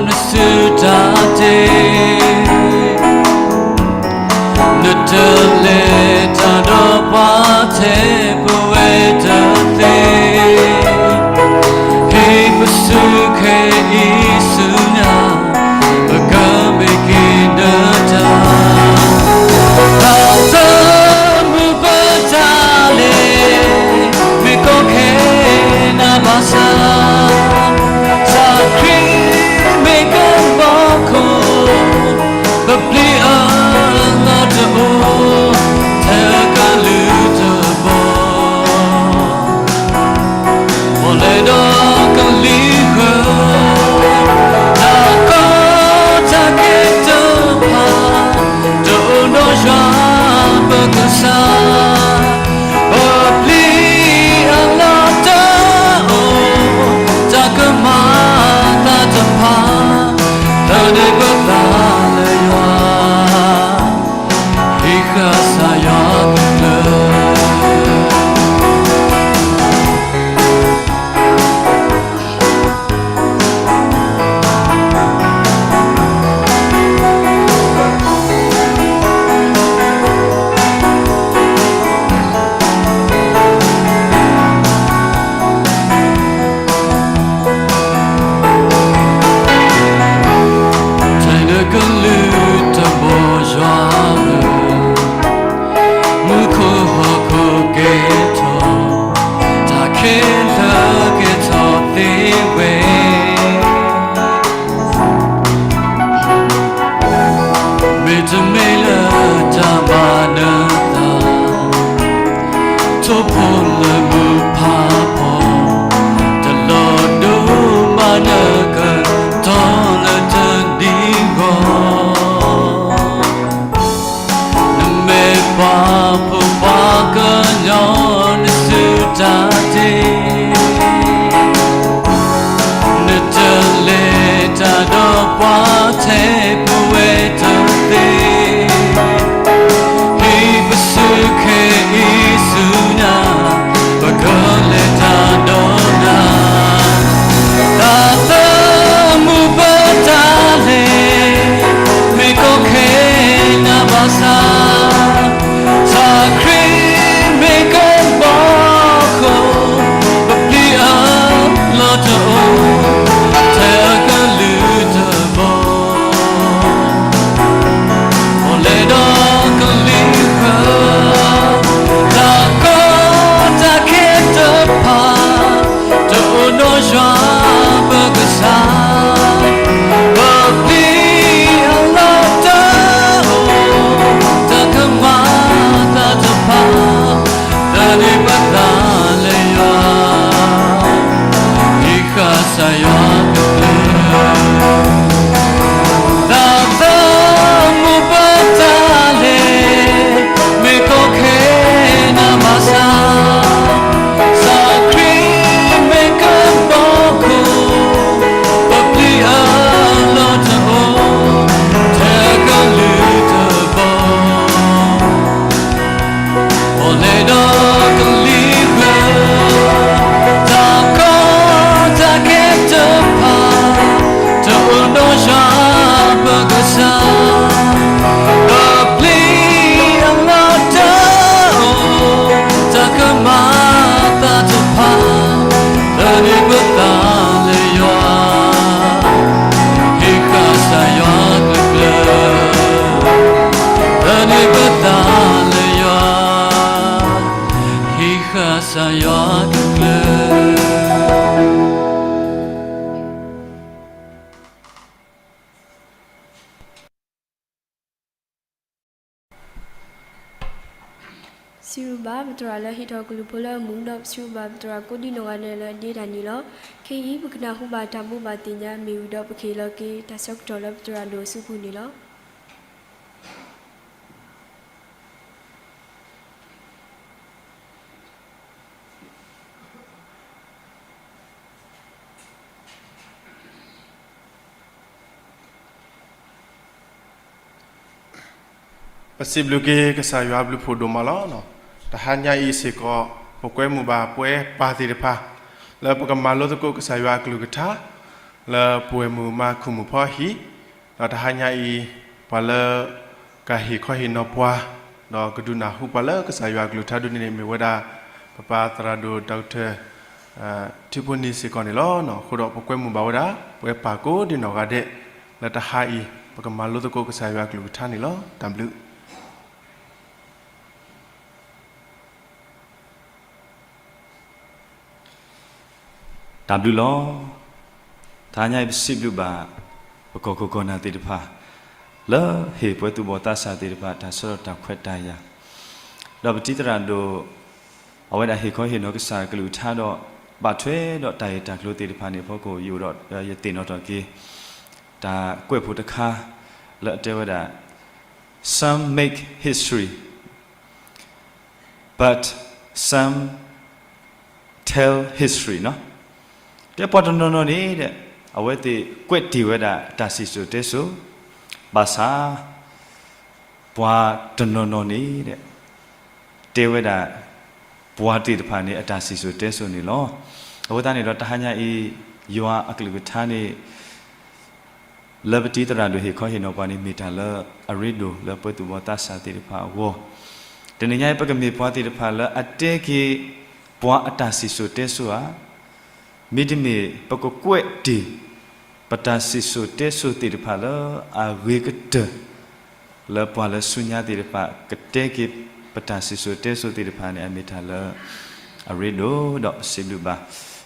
နစုတၢ်တ့ၢ်, နတလဲၤတၢ်ဒီးပှၤထဲပဝဲတသ့, ဟ့ၣ်ပစူၢ်ခဲအံၤဆူညါ, ပကမ့ၢ်က့ၤနတၢ် တၢ်သးမုာ်ပတၢ်လဲၤ, မ့ၢ်ကီခဲနၤဘၣ်ဆၣ်, ကစၢ်ခရံာ်မ့ၢ်ကဘီခိၣ်, ပပျံၤအလီၢ်တအိၣ်, ထဲအကလုၢ်တဘီ ပလဲၤဒီးကလံၤဃၢၤ, တၢ်ကီတၢ်ခဲတဖၣ်, တအိၣ်ဒီးယွၤပကစၢ်, ပပျံၤအလီၢ်တအိၣ်, တၢ်ကမၤအသးတဖၣ်, သန့ၤပသးလၢယွၤ ဟ့ၣ်ဃာ်စၢ်ယွၤကလုၢ် ထဲနကလုၢ်တဘီယွၤဧၢ, မူခိၣ်ဟီၣ်ခိၣ်ကဲထီၣ်, တၢ်ခဲလၢာ်ကဲထီၣ်သ့ဝဲ, မ့တမ့ၢ်လၢတၢ်မၤနၢၤသး, ထိၣ်ဖိလၢမုၢ်ဖးဖီ, တလီၤဒိမၤနၢၤကတီၢ်လၢတနံၤဂီၢ် နမ့ၢ်ပှၤဖိပှၤကညီနစုတၢ်တ့ၢ်, နတလဲၤတၢ်ဒီးပှၤထဲပဝဲတသ့, ဟ့ၣ်ပစူၢ်ခဲအံၤဆူညါ, ပကလဲၤတၢ်ဒီးနၤ တၢ်သးမုာ်ပတၢ်လဲၤ, မ့ၢ်ကီခဲနၤဘၣ်ဆၣ်, ကစၢ်ခရံာ်မ့ၢ်ကဘီခိၣ်, ပပျံၤအလီၢ်တအိၣ်, ထဲအကလုၢ်တဘီ ပလဲၤဒီးကလံၤဃၢၤ, တၢ်ကီတၢ်ခဲတဖၣ်, တအိၣ်ဒီးယွၤပကစၢ်, ပပျံၤအလီၢ်တအိၣ်, တၢ်ကမၤအသးတဖၣ်, သန့ၤပသးလၢယွၤ ဟ့ၣ်ဃာ်စၢ်ယွၤကလုၢ်, တၢ်သးမုာ်ပတၢ်လဲၤ, မ့ၢ်ကီခဲနၤဘၣ်ဆၣ်, ကစၢ်ခရံာ်မ့ၢ်ကဘီခိၣ်, ပပျံၤအလီၢ်တအိၣ်, ထဲအကလုၢ်တဘီ ပလဲၤဒီးကလံၤဃၢၤ, တၢ်ကီတၢ်ခဲတဖၣ်, တအိၣ်ဒီးယွၤပကစၢ်, ပပျံၤအလီၢ်တအိၣ်, တၢ်ကမၤအသးတဖၣ်, သန့ၤပသးလၢယွၤ ဟ့ၣ်ဃာ်စၢ်ယွၤကလုၢ်, သန့ၤပသးလၢယွၤ, ဟ့ၣ်ဃာ်စၢ်ယွၤကလုၢ်. စံးဘျုးဘၣ်ပသရၣ်လၢဟ့ၣ်ထီၣ်ကလုၢ်ဖိလၢအမုာ်, ဒီးစံးဘျုးဘၣ်ပသရၣ်ကိးဒံနီၢ်ဂၤဒဲးလၢအဒ့တၢ်န့ၣ်လီၤ. ခဲအံၤပကနၢ်ဟူဘၣ်တၢ်ဘိးဘၣ်သ့ၣ်ညါမ့ၢ်ဝံၤဒီး ပကဟ့ၣ်လီၤက့ၤတၢ်ဆၢကတီၢ်လၢပသရၣ်ဒိၣ်အစုပူၤန့ၣ်လီၤ. ပစံးဘျုးက့ၤကစၢ်ယွၤအဘျုးဖှိၣ်ဒိၣ်မးလီၤ. တဟါညါအံၤစ့ၢ်ကီး ပကွဲမုာ်ဘၣ်ပဝဲပၢ်သ့ၣ်တဖၣ်, လၢပကမၤလိသကိးကစၢ်ယွၤအကလုၢ်ကထါ လၢပဝဲၢ်မုၢ်မၤခူၣ်မုၢ်ဖီအဟံၣ်, ဒီးတဟါညါအံၤ ပှၤလၢကဟ့ၣ်ခီဟ့ၣ်နီၤပှၤ ဒီးကဒုးနၢ်ဟူပှၤလၢကစၢ်ယွၤအကလုၢ်ကထါဒ်န့ၣ်န့ၣ် မ့ၢ်ဝဲဒၣ် ပပၢ်သရၣ်ဒိၣ် Doctor ထံဖိနံၤစ့ၢ်ကီးန့ၣ်လီၤ. အဃိဒီးပကွဲမုာ်ဘၣ်ဝဲဒၣ် ပဝဲပၢ်ကိးဒံနီၢ်ဂၤဒဲး လၢတဟါအံၤ ပကမၤလိသကိးကစၢ်ယွၤအကလုၢ်ကထါန့ၣ်လီၤ. တၢ်ဘျုး တၢ်ဘျုးလီၤ. တဟါညါအံၤပစံးဘျုးဘၣ် ပကီၢ်ခိၣ်ကီၢ်နၢ်သ့ၣ်တဖၣ် လၢဟ့ၣ်ပှၤသူၣ်ဘီၣ်သးစၢ်သ့ၣ်တဖၣ် တၢ်ဆၢထၢၣ်တၢ်ခွဲးတၢ်ယာ်, ဒီးပတံၤသရၣ်ဒိၣ် အဝဲဒၣ်ဟ့ၣ်ခီဟ့ၣ်နီၤကစၢ်ကလုၢ်ကထါဒီး ဘၣ်ထွဲဒီးတၢ်ဂ့ၢ်တၢ်ကျိၤသ့ၣ်တဖၣ်န့ၣ်အဖီခိၣ် ယအိၣ်ဒီးယသ့ၣ်နီၣ်ထီၣ်က့ၤ တၢ်ကွဲးဖိတခါ လၢအတဲဝဲဒၣ် Some make history, but some tell history နီၤ. တဲပှၤတနီၤနီၤန့ၣ်ဒီး အဝဲသ့ၣ်ကွဲးတ့ၢ်ဝဲဒၣ်တၢ်စံၣ်စိၤတဲစိၤ, ဘၣ်ဆၣ် ပှၤတနီၤနီၤန့ၣ် တဲဝဲဒၣ် ပှၤသ့ၣ်တဖၣ်န့ၣ် အတၢ်စံၣ်စိၤတဲစိၤန့ၣ်လီၤ. အဃိသတးန့ၣ်ဒီး တဟါညါအံၤ ယွၤအကလုၢ်ကထါန့ၣ် လၢပတံၤသရၣ်ဒိၣ်ဟ့ၣ်ခီဟ့ၣ်နီၤပှၤန့ၣ် မ့ၢ်တၢ်လၢအရ့ဒိၣ်လၢပှၤသူၣ်ဘီၣ်သးစၢ်သ့ၣ်တဖၣ်အဂီၢ်, တနံၤညါအံၤ ပကမ့ၢ်ပှၤသ့ၣ်တဖၣ်လၢအတဲက့ၤ ပှၤအတၢ်စံၣ်စိၤတဲစိၤဧါ, မ့တမ့ၢ် ပကကွဲးတ့ၢ် ပတၢ်စံၣ်စိၤတဲစိၤသ့ၣ်တဖၣ်လၢအဂ့ၤကတၢၢ် လၢပှၤလၢဆူညါသ့ၣ်တဖၣ် ကတဲက့ၤ ပတၢ်စံၣ်စိၤတဲစိၤသ့ၣ်တဖၣ်န့ၣ် အမ့ၢ်တၢ်လၢအရ့ဒိၣ်ဒီး ပစံးဘျုးဘၣ်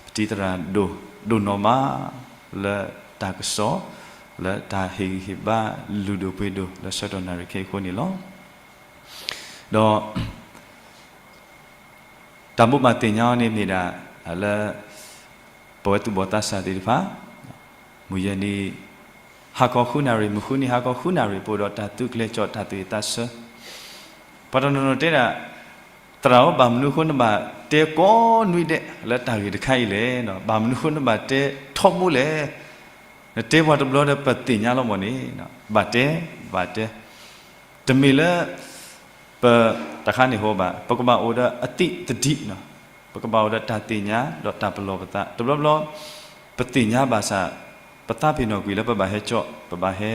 ပတံၤသရၣ်ဒိၣ် ဒိၣ်နီၢ်မး လၢတၢ်ကစီၣ် လၢတၢ်ဟ့ၣ်ဂံၢ်ဟ့ၣ်ဘါလုၢ်ဒိၣ်ပှ့ၤဒိၣ် လၢဆၢကတီၢ်နၣ်ရံၣ်ခဲအံၤအဃိန့ၣ်လီၤ. ဒီး တၢ်ဘိးဘၣ်သ့ၣ်ညါအီၤန့ၣ်မ့ၢ်ဒၣ် လၢ ပဝဲသူၣ်ဘီၣ်သးစၢ်သ့ၣ်တဖၣ် မုၢ်ယဲၢ်နံၤ ဟါခီဃုနၣ်ရံၣ် မုၢ်ဃုနံၤဟါခီဃုနၣ်ရံၣ် ပအိၣ်ဒီးတၢ်သုးကျဲၤကၠီၣ်တၢ်သူၣ်ဝံၣ်သးဆၢ, ပှၤတနီၤနီၤတဲဒၣ် သရၣ်ဧၢ ဘၣ်မနုၤအဃိနဘၣ်တဲကိးနွံဒဲး လၢတၢ်ဂ့ၢ်တခါအံၤလဲၣ်, ဘၣ်မနုၤအဃိနဘၣ်တဲထီဘိလဲၣ်, နတဲပှၤတဘျီဒီးပသ့ၣ်ညါလီၤမ့ၢ်န့ၣ်, ဘၣ်တဲ ဘၣ်တဲ တမ့ၢ်လၢ ပ တခါန့ၣ်ဟိဘၣ် ပကဘၣ်အိၣ်ဒီးအသံၣ်သဒံး, ပကဘၣ်အိၣ်ဒီးတၢ်သ့ၣ်ညါဒီးတၢ်ပလီၢ်ပသး တဘျီဘျီ ပသ့ၣ်ညါဘၣ်ဆၣ် ပသးပ့ၤနီၣ်ကွံာ်လၢပဘၣ်ဟဲကၠီၣ် ပဘၣ်ဟဲ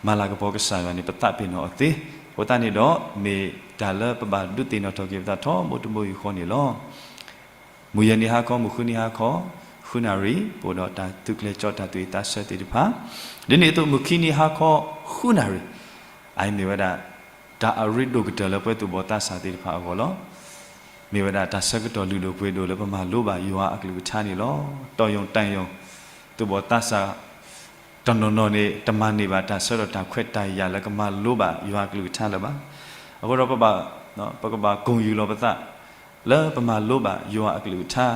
မၤလၤကပီၤကစၢ်ယွၤန့ၣ် ပသးပ့ၤနီၣ်အီၤသ့, အဃိသတးန့ၣ်ဒီး မ့ၢ်တၢ်လၢပဘၣ်ဒုးသ့ၣ်နီၣ်ထီၣ်က့ၤပသးထီဘိတဘိယူၢ်ဃီန့ၣ်လီၤ. မုၢ်ယဲၢ်နံၤဟါခီ မုၢ်ဃုနံၤဟါခီ ဃုနၣ်ရံၣ် ပအိၣ်ဒီးတၢ်သုးကျဲၤကၠီၣ်တၢ်သူၣ်ဝံၣ်သးဆၢသ့ၣ်တဖၣ်, ဒ်န့ၣ်အသိး မုၢ်ခံနံၤဟါခီ ဃုနၣ်ရံၣ် အအံၤမ့ၢ်ဝဲဒၣ် တၢ်အရ့ဒိၣ်ကတၢၢ်လၢပှၤသူၣ်ဘီၣ်သးစၢ်သ့ၣ်တဖၣ်အဂီၢ်လီၤ. မ့ၢ်ဝဲဒၣ်တၢ်ဆၢကတီၢ်လုၢ်ဒိၣ်ပှ့ၤဒိၣ်လၢပမၤလိဘၣ်ယွၤအကလုၢ်ကထါန့ၣ်လီၤ. တီၢ်ယိၣ်တၢ်ယိၣ် သူၣ်ဘီၣ်သးစၢ် တနီၤနီၤန့ၣ် တမၤန့ၢ်ဘၣ်တၢ်ဆၢထၢၣ်တၢ်ခွဲးတၢ်ယာ်လၢကမၤလိဘၣ်ယွၤအကလုၢ်ကထါလၢၤဘၣ်. အဃိဒီးပဘၣ် ပကဘၣ်ကိၢ်ယူၢ်လီၤပသး လၢပမၤလိဘၣ်ယွၤအကလုၢ်ကထါ,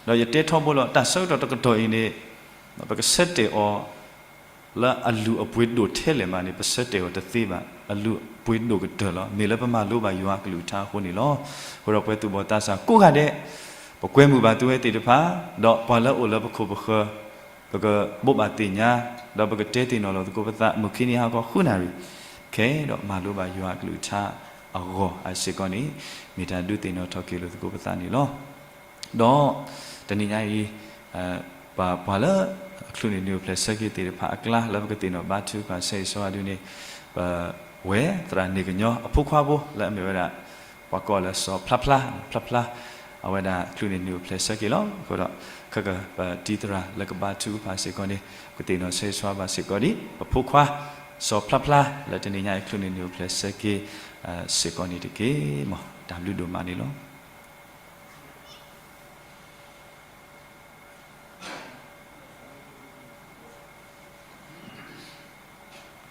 ဒီးယတဲထီဘိလီၤ တၢ်ဆၢကတီၢ်တကတီၢ်အံၤန့ၣ် ပကဆၢတဲာ်အီၤ လၢအလုၢ်အပှ့ၤဒိၣ်ထဲလဲၣ်မးန့ၣ် ပဆၢတဲာ်အီၤတသ့ဘၣ်. အလုၢ်အပှ့ၤဒိၣ်ကတၢၢ်လီၤ. မ့ၢ်လၢပမၤလိဘၣ်ယွၤအကလုၢ်ကထါအဃိန့ၣ်လီၤ. အဃိဒီးပှၤသူၣ်ဘီၣ်သးစၢ်ကိးဂၤဒဲး ပကွဲမုာ်ဘၣ်သုဝဲသ့ၣ်တဖၣ်, ဒီးပှၤလၢအအိၣ်လၢပခိၣ်ပဃၢၤ ပကဘိးဘၣ်သ့ၣ်ညါ, ဒီးပကတဲသ့ၣ်နီၣ်လီၤသကိးပသး မုၢ်ခံနံၤဟါခီဃုနၣ်ရံၣ် ခဲဒီးမၤလိဘၣ်ယွၤအကလုၢ်ကထါအဂီၢ် အစ့ၢ်ကီးန့ၣ် မ့ၢ်တၢ်ဒုးသ့ၣ်နီၣ်ထီၣ်က့ၤလိာ်သကိးပသးန့ၣ်လီၤ. ဒီးတနံၤညါအံၤ ပှၤ ပှၤလၢအချုးန့ၢ်နံၣ်အိၣ်ဖျဲၣ်ဆၢက့ၤသ့ၣ်တဖၣ်အကျါ လၢပကသ့ၣ်နီၣ်ဘါထုကဖၣ်ဆၢဂ့ၤဆၢဝါဒုန့ၣ် ပဝဲသရၣ်န့ၣ်ကညီအဖိခွါဖိလၢအမ့ၢ်ဝဲဒၣ် ပှၤကိးလၢစီၤဖျါဖျါ, ဖျါဖျါ အဝဲဒၣ်ချုးန့ၢ်နံၣ်အိၣ်ဖျဲၣ်ဆၢက့ၤလီၤ. အဃိဒီး ခဲကပတံၤသရၣ်လၢကဘါထုကဖၣ်စ့ၢ်ကီးန့ၣ် ကသ့ၣ်နီၣ်ဆၢဂ့ၤဆၢဝါဘၣ်စ့ၢ်ကီးဒ် ပဖိခွါ စီၤဖျါဖျါ လၢတနံၤညါအံၤချုးန့ၢ်နံၣ်အိၣ်ဖျဲၣ်ဆၢက့ၤ စ့ၢ်ကီးန့ၣ်တက့ၢ်. မ်တၢ်ဘျုးဒိၣ်မးန့ၣ်လီၤ.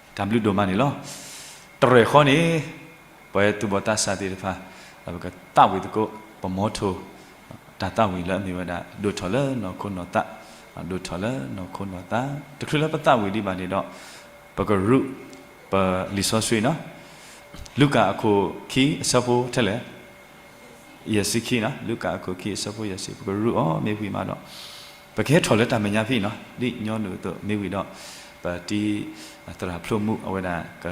တၢ်ဘျုးဒိၣ်မးန့ၣ်လီၤ. တရဲၣ်ဃီန့ၣ် ပှၤသူၣ်ဘီၣ်သးစၢ်သ့ၣ်တဖၣ် ပကသးဝံၣ်သကိး ပမီထိၣ် တၢ်သးဝံၣ်လၢအမ့ၢ်ဝဲဒၣ် ဒိၣ်ထီၣ်လၢနီၢ်ခိနီၢ်သး, ဒိၣ်ထီၣ်လၢနီၢ်ခိနီၢ်သး, တချုးလၢပသးဝံၣ်ဒံးဘၣ်န့ၣ်ဒီး ပကရူး ပလံာ်စီဆှံနီၤ လူၤကၣ်အခိၣ်ခံအဆၢဖိထဲလဲၣ် ယဲၢ်ဆံခံနီၤ, လူၤကၣ်အခိၣ်ခံအဆၢဖိယဲၢ်ဆံ ပကရူးအီၤမ့ၢ်ဝံၤမးဒီး ပကဟဲထီၣ်လၢတၢ်မဲာ်ညါဖဲအံၤနီၤ, ဒ်ညီနုၢ်အသိးမ့ၢ်ဝံၤဒီး ပတံၤသရၣ်ဖျိမူအဝဲဒၣ် က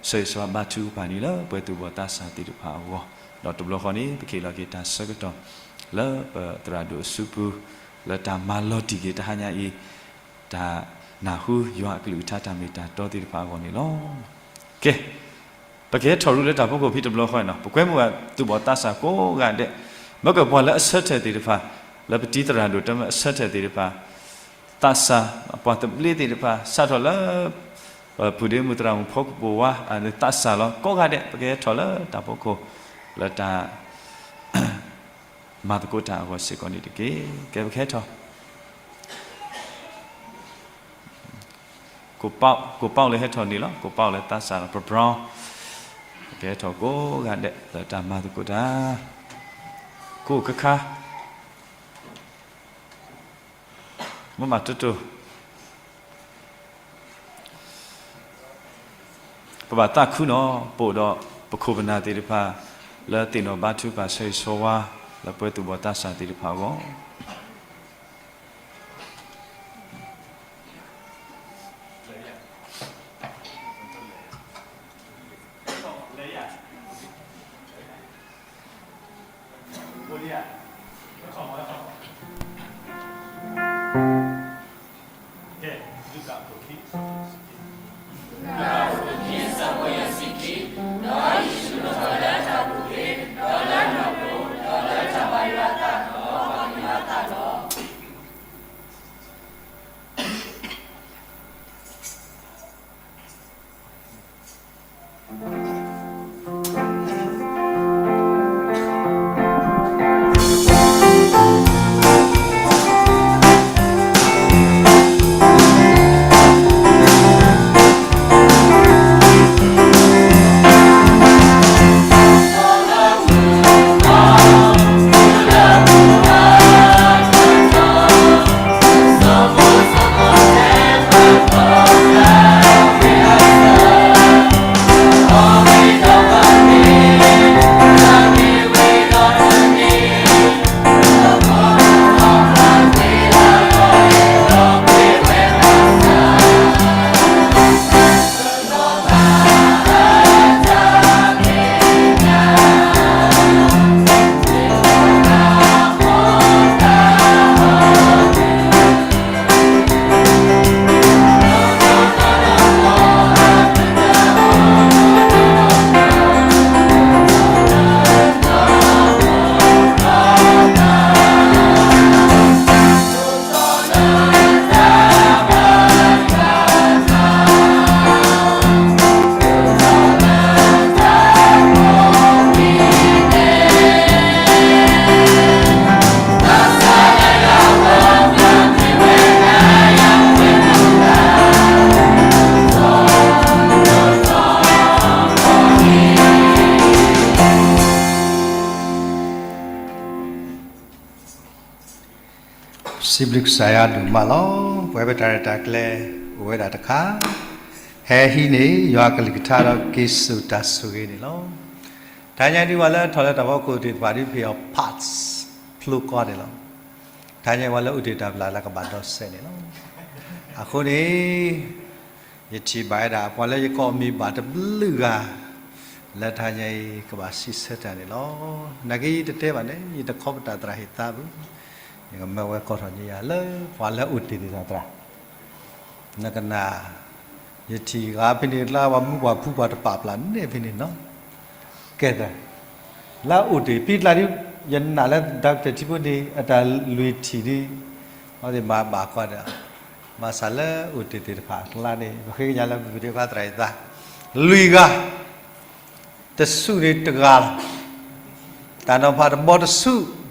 ဆၢဂ့ၤဆၢဝါဘါထုကဖၣ်န့ၣ်လၢပှၤသူၣ်ဘီၣ်သးစၢ်သ့ၣ်တဖၣ်အဂီၢ်, ဒီးတဘျီဃီန့ၣ် ပကဟ့ၣ်လီၤက့ၤတၢ်ဆၢကတီၢ် လၢပသရၣ်ဒိၣ်အစုပူၤ လၢတၢ်မၤလီၤတံၢ်က့ၤတဟါညါအံၤ, တၢ်နၢ်ဟူယွၤအကလုၢ်ကထါတၢ်မ့ၢ်တၢ်တီသ့ၣ်တဖၣ်အဂီၢ်န့ၣ်လီၤ. ကဲ, ပကဟဲထီၣ်ရူလၢတၢ်ဖီခိၣ်ဖဲတဘျီဃီန့ၣ်လီၤ. ပကွဲမုာ်ဘၣ်သူၣ်ဘီၣ်သးစၢ်ကိးဂၤဒဲး, မ့ၢ်ကပှၤလၢအဆၢထၢၣ်သ့ၣ်တဖၣ်, လၢပတံၤသရၣ်ဒိၣ်တမ့ၢ်အဆၢထၢၣ်သ့ၣ်တဖၣ်, သးစၢ်ပှၤသဘျ့သ့ၣ်တဖၣ် စးထီၣ်လၢ ပုၢ်ဒ့မုၣ်သရၣ်မုၣ်ဖီခိၣ်ပိာ်ဝါ သးစၢ်လီၤ ကိးဂၤဒဲး ပကဟဲထီၣ်လၢတၢ်ဖီခိၣ် လၢတၢ် မၤသကိးတၢ်အဂီၢ်စ့ၢ်ကီးန့ၣ်တက့ၢ်. ကဲပကဟဲထီၣ်, ကိၣ်ပီၣ်လၢဟဲထီၣ်န့ၣ်လီၤ. ကိၣ်ပီၣ်လၢသးစၢ်လီၤ ပဘြီ, ပကဟဲထီၣ်ကိးဂၤဒဲး လၢတၢ်မၤသကိးတၢ်, ကိၣ်ကခါ မ့ၢ်မၤတိၢ်တိၢ် ပဘၣ်သးခုနီၢ်ပိာ်ဒီးပခိၣ်ပနၢ်သ့ၣ်တဖၣ် လၢသ့ၣ်နီၣ်ဘါထုကဖၣ်ဆၢဂ့ၤဆၢဝါ လၢပှဲၤသူၣ်ဘီၣ်သးစၢ်သ့ၣ်တဖၣ်အဂီၢ်. စံးဘျုးကစၢ်ယွၤဒိၣ်မးလီၤ. ပဝဲပတၢ်ရဲၣ်တၢ်ကျဲၤအိၣ်ဝဲဒၣ်တခါ, ဟဲဟံးန့ၢ်ယွၤကလုၢ်ကထါဒီးက့ၤစိာ်တၢ်ဆိၣ်ဂ့ၤန့ၣ်လီၤ. တဟါညါဒ်ပှၤလၢထီၣ်လၢတၢ်ဖီခိၣ်သ့ၣ်တဖၣ်ဒ်ဖဲအီၤ parts ဖျိကီန့ၣ်လီၤ. တဟါညါပှၤလၢအိၣ်တ့ၢ်တၢ်ပျၢ်လၢကဘၣ်ဒီးစဲးန့ၣ်လီၤ. အဃိန့ၣ် ယထံၣ်ဘၣ်ဝဲဒၣ် ပှၤလၢယကိးမံၤဘၣ်တဘျုးဂၤ လၢတဟါညါအံၤကဘၣ်စံးဆၢတၢ်န့ၣ်လီၤ. နာ်က့ယတတဲဘၣ်န့ၣ် ယတခီပတာ်သရၣ်ဟ့ၣ်သါဘၣ်, ယကမၢဝဲကိးထီၣ်န့ၢ်ယၤလၢ ပှၤလၢအိၣ်တ့ၢ်သ့ၣ်တဖၣ်သရၣ် နကနၣ်, ယထံၣ်ဂၤဖဲန့ၣ် လၢပှၤမူပှၤဖူပှၤတပာ်ပျၢ်န့ၣ်ဖဲန့ၣ်နီၤ, ကဲသး, လၢအအိၣ်တ့ၢ်ဖဲကျါဒ်, ယနာ်လၢ Doctor ထံဖိန့ၣ် အတၢ်လွံၢ်ထံၣ်ဒ်, အဝဲသ့ၣ်မၤဘၣ်ကွၢ်ဒီး, ဘၣ်ဆၣ်လၢအိၣ်တ့ၢ်သ့ၣ်တဖၣ်အကျါန့ၣ် ပဃ့ကညးလၢပပဒိၣ်ဖးသရၣ်အံၤသး, လွံၢ်ဂၤ, တဆူၣ်န့ၣ်တဂၤလီၤ, တၢ်နီၤဖးတဘီတဆူၣ်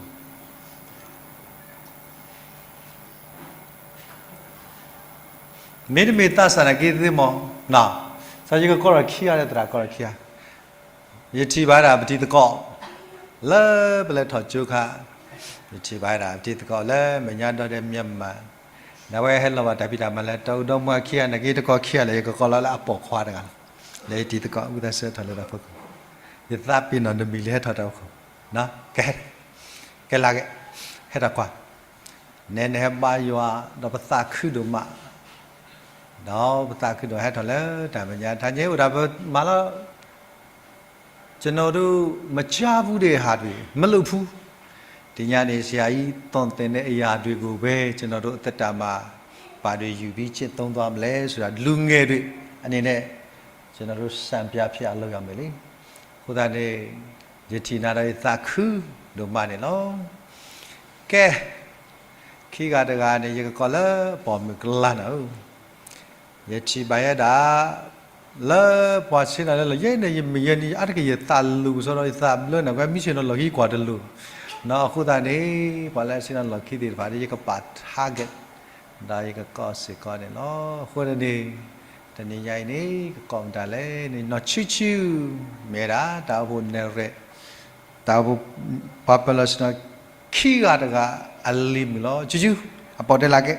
မ့တမ့ၢ်သးစၢ်နာ်က့သ့မီၤ, စီၤယကကိးထီၣ်ခံဂၤလၢသရၣ်ကိးထီၣ်ခံဂၤ, ယထံၣ်ဘၣ်ဒၣ်ပတံၤသကိး, လၢပလဲၤထီၣ်ကၠိခါ, ယထံၣ်ဘၣ်ဒၣ်ပတံၤသကိးလၢမဲာ်ညါဒီးဒဲးမၠၢမၤ, နဝဲဟဲလီၤဘၣ်တၢ်ဖံးတၢ်မၤလၢတၢ်အိၣ်ဒီမါခံဂၤနာ်က့တကိးခံဂၤလၢယကကိးလီၤလၢအပိာ်ခွါတဂၤလီၤ, လၢယတံၤသကိးဝံသးစူၤထီၣ်လၢတၢ်ဖီခိၣ်, ယသးပ့ၤနီၣ်နမံၤလၢဟဲထီၣ်တၢ်ဖီခိၣ်, ကဲ, ကဲလၢက့, ဟဲထီၣ်ကွၢ် နဲနဟဲဘါယွၤ, ဒီးပသးခုဒိၣ်မး, ဒီးပသးခုဒိၣ်ဟဲထီၣ်လၢတၢ်မဲာ်ညါ, တဟါညါအိၣ်ဒၣ်ပမၤလီၤ, ကျွန်တော်တို့ မကြားဖူးတဲ့ဟာတွေ မလုပ်ဖူး, ဒီညနေ ဆရာကြီးသွန်သင်တဲ့အရာတွေကိုပဲ ကျွန်တော်တို့အသက်တာမှာ ဘာတွေယူပြီးကျင့်သုံးသွားမလဲဆိုတာ လူငယ်တွေအနေနဲ့ ကျွန်တော်တို့ စံပြဖြစ်အောင်လုပ်ရမယ်လေ။ အဃိသတးန့ၣ် ယထံၣ်နၤဒီးယသးခုဒိၣ်မးန့ၣ်လီၤ. ကဲ, ခံဂၤတဂၤန့ၣ် ယကကိးလၢပိာ်မုၣ်ကလါနီၤဧၢ ယထံၣ်ဘၣ်ယဲဒၣ် လၢပှၤဆ့ၣ်နီၤလၢလီၢ် ယဲန့ၣ် ယမ့ၢ်ယဲန့ၣ် အါတက့ၢ်ယသးလူၤကစီဒီး ယသးဘျၢနၤ ကွဲမုၢ်ဆ့ၣ်နီၤလီၢ်ခံကွၢ်တလိၤ, အဃိသတးန့ၣ် ပှၤလၢအဆ့ၣ်နီၤလီၢ်ခံသ့ၣ်တဖၣ်န့ၣ် ယကပာ် target ဒီးယကကိးစ့ၢ်ကီးန့ၣ်လီၤ. အဃိန့ၣ် တနံၤညါအံၤန့ၣ် ကကိးမတၤလဲၣ်န့ၣ် နီၢ်ဆူၣ်ဆူၣ် မ့ၢ်ဒၣ် တၢ်အိၣ်ဖှိၣ်နဲၣ်ရဲၣ် တၢ်အိၣ်ဖှိၣ် ပှၤပၢၤလီၢ်ဆ့ၣ်နီၤ ခံဂၤတဂၤအလံၤမုၣ်လီၤ. ဆူၣ်ဆူၣ် အပိာ်တဲလၢကဲ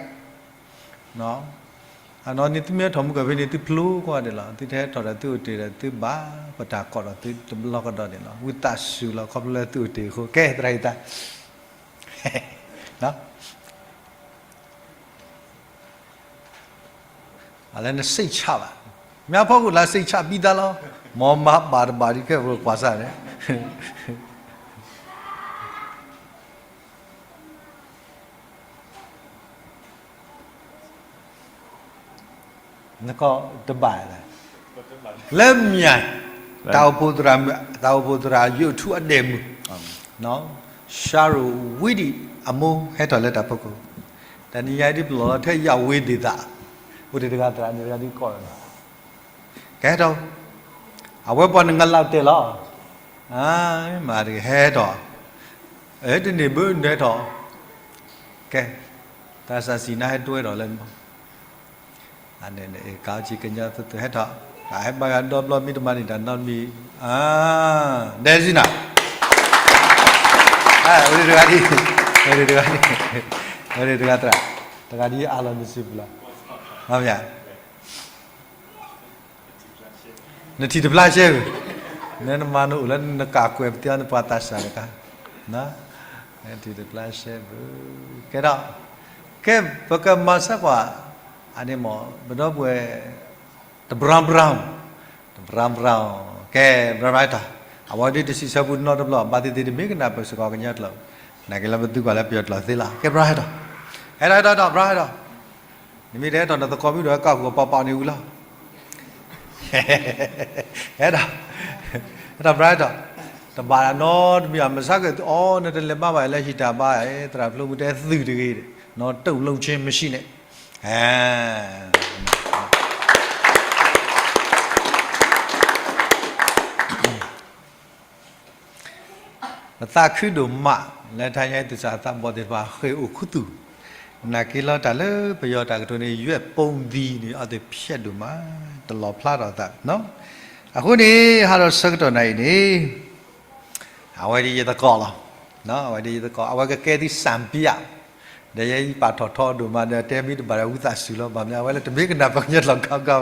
အနီၢ်န့ၣ် သုမ့ၢ်ထီၣ်မူကီၢ်ဖဲန့ၣ် သုဖျိကွၢ်ဒံးလီၤ. သုတဟဲထီၣ်ဒီးသုအိၣ်တ့ၢ်ဒီးသုဘၣ် ပတၢ်ကိးထီၣ်သုတဘျီကဒီးန့ၣ်လီၤ. ဝံသးစူၤလီၤ ခီဖျိလၢသုအိၣ်တ့ၢ်အဃိ ကဲသရၣ်အံၤတၢ် အလၢနစိတ်ချပါ, မ့ၢ်ဖီခိၣ်လၢစိတ်ချပြီးသားလီၤ, မ်မၤဘၣ်တဘၣ်ဒ်ခဲဖိကွၢ်စၢ်န့ၣ် နကတဘၣ်လဲၣ်, လၢမၠၣ် တၢ်အိၣ်ဖှိၣ်သရၣ်, တၢ်အိၣ်ဖှိၣ်သရၣ် YouTube အဒဲးမုၢ်, ရှၤရိၣ်ဝံဒံၣ်အမိၢ်ဟဲထီၣ်လၢတၢ်ဖီခိၣ်, တနံၤညါအံၤဒ်ပလီၢ်လီၤထဲယဝ့ၤဒ့ၣ်သး, အိၣ်တ့ၢ်တဂၤသရၣ်န့ၣ်တဂၤဒ်ကီၢ်လီၤ, ကဟဲထီၣ်, အဝဲပှၤနငလၢ်တဲလီၤ, မၤတဂ့ၤဟဲထီၣ်, တန့ၢ်ဘၣ်နဟဲထီၣ်, ကဲ, တၢ်စၢ်စံၣ်နါဟဲတွဲထီၣ်လၢ အန့ၣ် ကီကံကညီသုသုဟဲထီၣ်, တၢ်ဟဲဘၣ်ဂၤဒီဘျီမ့ၢ်တမၤန့ၣ်တၢ်နီတမံၤ, ဒဲစံနၤ, အိၣ်ဒံးတဂၤဒ်, အိၣ်ဒံးတဂၤဒ်, အိၣ်ဒံးတဂၤသရၣ်, တဂၤဒ်အါလီၤနစုပူၤလီၤ, မ့ၢ် နထံၣ်တဖျါရှဲဘၣ်, နမၤနအိၣ်လၢနကးကွဲးပသံအီၤနပှၤသးစၢ်တခါ, နထံၣ်တဖျါရှဲဘၣ်, ကဲဒီး, ကဲ, ပကမၤစၢၤကွၢ်, အန့ၣ်မ့ၢ် ပဒီပုၢ်ဝဲၢ် တဘြၣ်ဘြၣ်, တဘြၣ်ဘြၣ်, ကဲ, ဘြၣ်ဘြၣ်တၢ်, အဝဲဒ်တစံးဆၢပူၤနီတဘျီ ဘၣ်သ့ၣ်သ့ၣ်တမ့ၢ်ကနၣ်ပၢၢ်စ့ၢ်ကီးကညီကျိာ်, နာ်က့လၢပသုကွၢ်လၢပယီၤကျိာ်သ့လီၤ, ကဲဘြၣ်ဟဲဒီး, ဟဲဒီးဟဲဒီးဟဲဒီးဘြၣ်ဟဲဒီး နမ့ၢ်တဟဲထီၣ်နသကိးမုၣ်ဒီးဟဲကၢ်ဃုာ်ပီပီန့ၣ်ဝံၤလီၤ, ဟဲဒီး, ဟဲဒီးဘြၣ်ဟဲဒီး, တဘၣ်နီတမံၤ မဆါက့ၤအီၤ နတလဲၤဘါဘၣ်လၢဟံၣ်တၢ်ဘါ, သရၣ်ဖျိမုၢ်တဲသုတဂ့ၤ, နီၢ်တၢ်လီၤဆ့မ့ၢ်ဆံးန့ၣ်, ပသးခုဒိၣ်မး လၢတဟါညါအံၤ သူၣ်စၢ်သးဘီၣ်သ့ၣ်တဖၣ် ဃ့ၢ်အိၣ်ခူသူၣ်, နာ်က့လီၤတၢ်လၢပယီၤတၢ်ကတိၤန့ၣ် ရွက်ပုံသီန့ၣ် အဝဲသ့ၣ်ဖျဲးဒိၣ်မး, တလီၤဖျါထီၣ်သး, အဃိန့ၣ် ဟးထီၣ်ဆၢကတီၢ်နၤအံၤန့ၣ် အဝဲဒ်ယသကိးလီၤ, အဝဲဒ်ယသကိး အဝဲကကဲသုစၢ်ပျၢ်, ဒီးယဲယပာ်ထီၣ်ထီဒိၣ်မး ဒီးတဲမ့ၢ်တဘၣ်ဒီးဝံသးစူၤလီၤ, ဘၣ်မနုၤအဝဲလၢတမ့ၢ်ကနၣ်ပှၤကညီကျိာ်ခီကီ,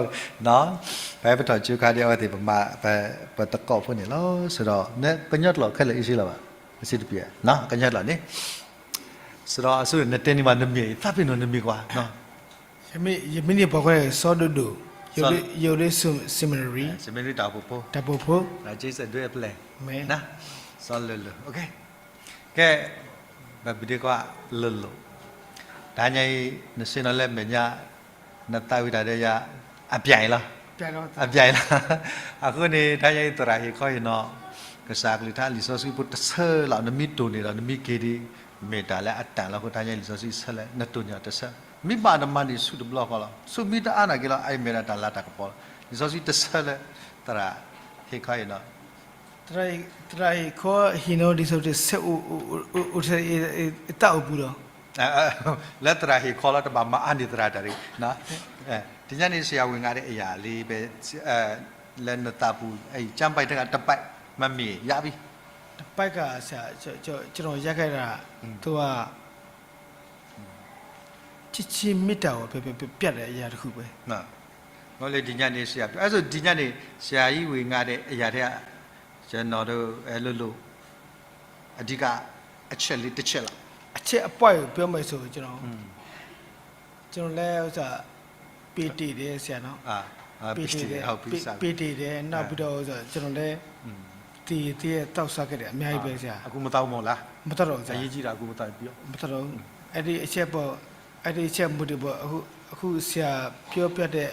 ဖဲပထီၣ်ကၠိခါဒ်အဝဲသ့ၣ်ပမၤ ပသကိးဖိန့ၣ်လီၤ, ဆိုတော့ ကညီကျိာ်ခဲလၢာ်အံၤစ့ၢ်လီၤဘၣ်, အစ့တပျဲ, ကညီကျိာ်န့ၣ်, ဆိုတော့ အဆိ နတဲန့ၢ်ဘၣ်နမံၤအံၤ သးပ့ၤနီၣ်နမံၤကွၢ်, ယမံၤန့ၣ်ပှၤကွဲးစီၤဒိၣ်ဒိၣ်, ယိၤလၢ seminary, တၢ်ပိာ်ဖိ, စီၤလၢလၢ, ကဲ, ဘၣ်ဘုဒ့ကွၢ်လၢလၢ, တဟါညါအံၤ နဆ့ၣ်နီၤလၢမဲာ်ညါ နသးဝံၣ်တၢ်ဒီးယၤ အပျဲၢ်အံၤလီၤ, အပျဲၢ်အံၤလီၤ, အဃိန့ၣ် တဟါညါအံၤသရၣ်ဟ့ၣ်ခီဟ့ၣ်နီၤ ကစၢ်ကလုၢ်ကထါလံာ်စီဆှံဖိတဆၢလီၤ, နမ့ၢ်တိၢ်န့ၣ်ဒီး နမ့ၢ်က့ၤဒ် မ့ၢ်တၢ်လၢအတၢ်လီၤအဃိ တဟါညါအံၤလံာ်စီဆှံတဆၢလၢ နတိၢ်န့ၢ်အီၤတဆၢ, မ့ၢ်ဘၣ်နမၤန့ၢ်ဆူၣ်တဘျီဃီလီၤ, ဆူၣ်မ့ၢ်တအါနာ်က့လီၤ အအံၤမ့ၢ်ဒၣ်တၢ်လၤတၢ်ကပီၤလီၤ, လံာ်စီဆှံတဆၢလၢ သရၣ်ဟ့ၣ်ခီဟ့ၣ်နီၤ သရၣ်ဟ့ၣ်ခီဟ့ၣ်နီၤ လံာ်စီဆှံတဆၢ အိၣ်တၢ်အိၣ်ပူၤဒီး လၢသရၣ်ဟ့ၣ်ခီလီၤ တဘၣ်မၤအါန့ၢ်သရၣ်တၢ်တဂ့ၤ, တညါန့ၣ် ဆရာဝင်ငါတဲ့အရာလေးပဲ, လၢနသးပူၤ ကျမ်းပိုဒ်ထဲက တစ်ပိုဒ် မမ့ၢ်ရပြီ, တစ်ပိုဒ်က ဆရာ, ကျွန်တော်ရိုက်ခဲ့တာ သူက ချစ်ခြင်းမေတ္တာကို ပြပြတဲ့အရာတစ်ခုပဲ, ဘၣ်လၢတညါန့ၣ် ဆရာ, အဲဆိုတညါန့ၣ် ဆရာကြီးဝင်ငါတဲ့အရာထဲက ကျွန်တော်တို့ အဲလိုလို အဓိကအချက်လေးတစ်ချက်လောက်, အချက်အပွိုင့်ကိုပြောမယ်ဆိုရင် ကျွန်တော်, ကျွန်တော်လည်း ဥစ္စာ, ပေတံတယ် ဆရာနော်, ပေတံတယ်, ပေတံတယ်, နောက်ပြီးတော့ ဥစ္စာ, ကျွန်တော်လည်း သ့သ့သီၣ်စါကဲဒဲး အများကြီးပဲဆရာ အခုမသီၣ်ဘူးမီၢ်လၢ မသီၣ်ဘူးဆရာ အရေးကြီးတာ အခုမသီၣ်ဘူး မသီၣ်ဘူး အဲ့ဒီအချက်ပေါ့ အဲ့ဒီအချက်မူတည်ပေါ့ အခုအခုဆရာပြောပြတဲ့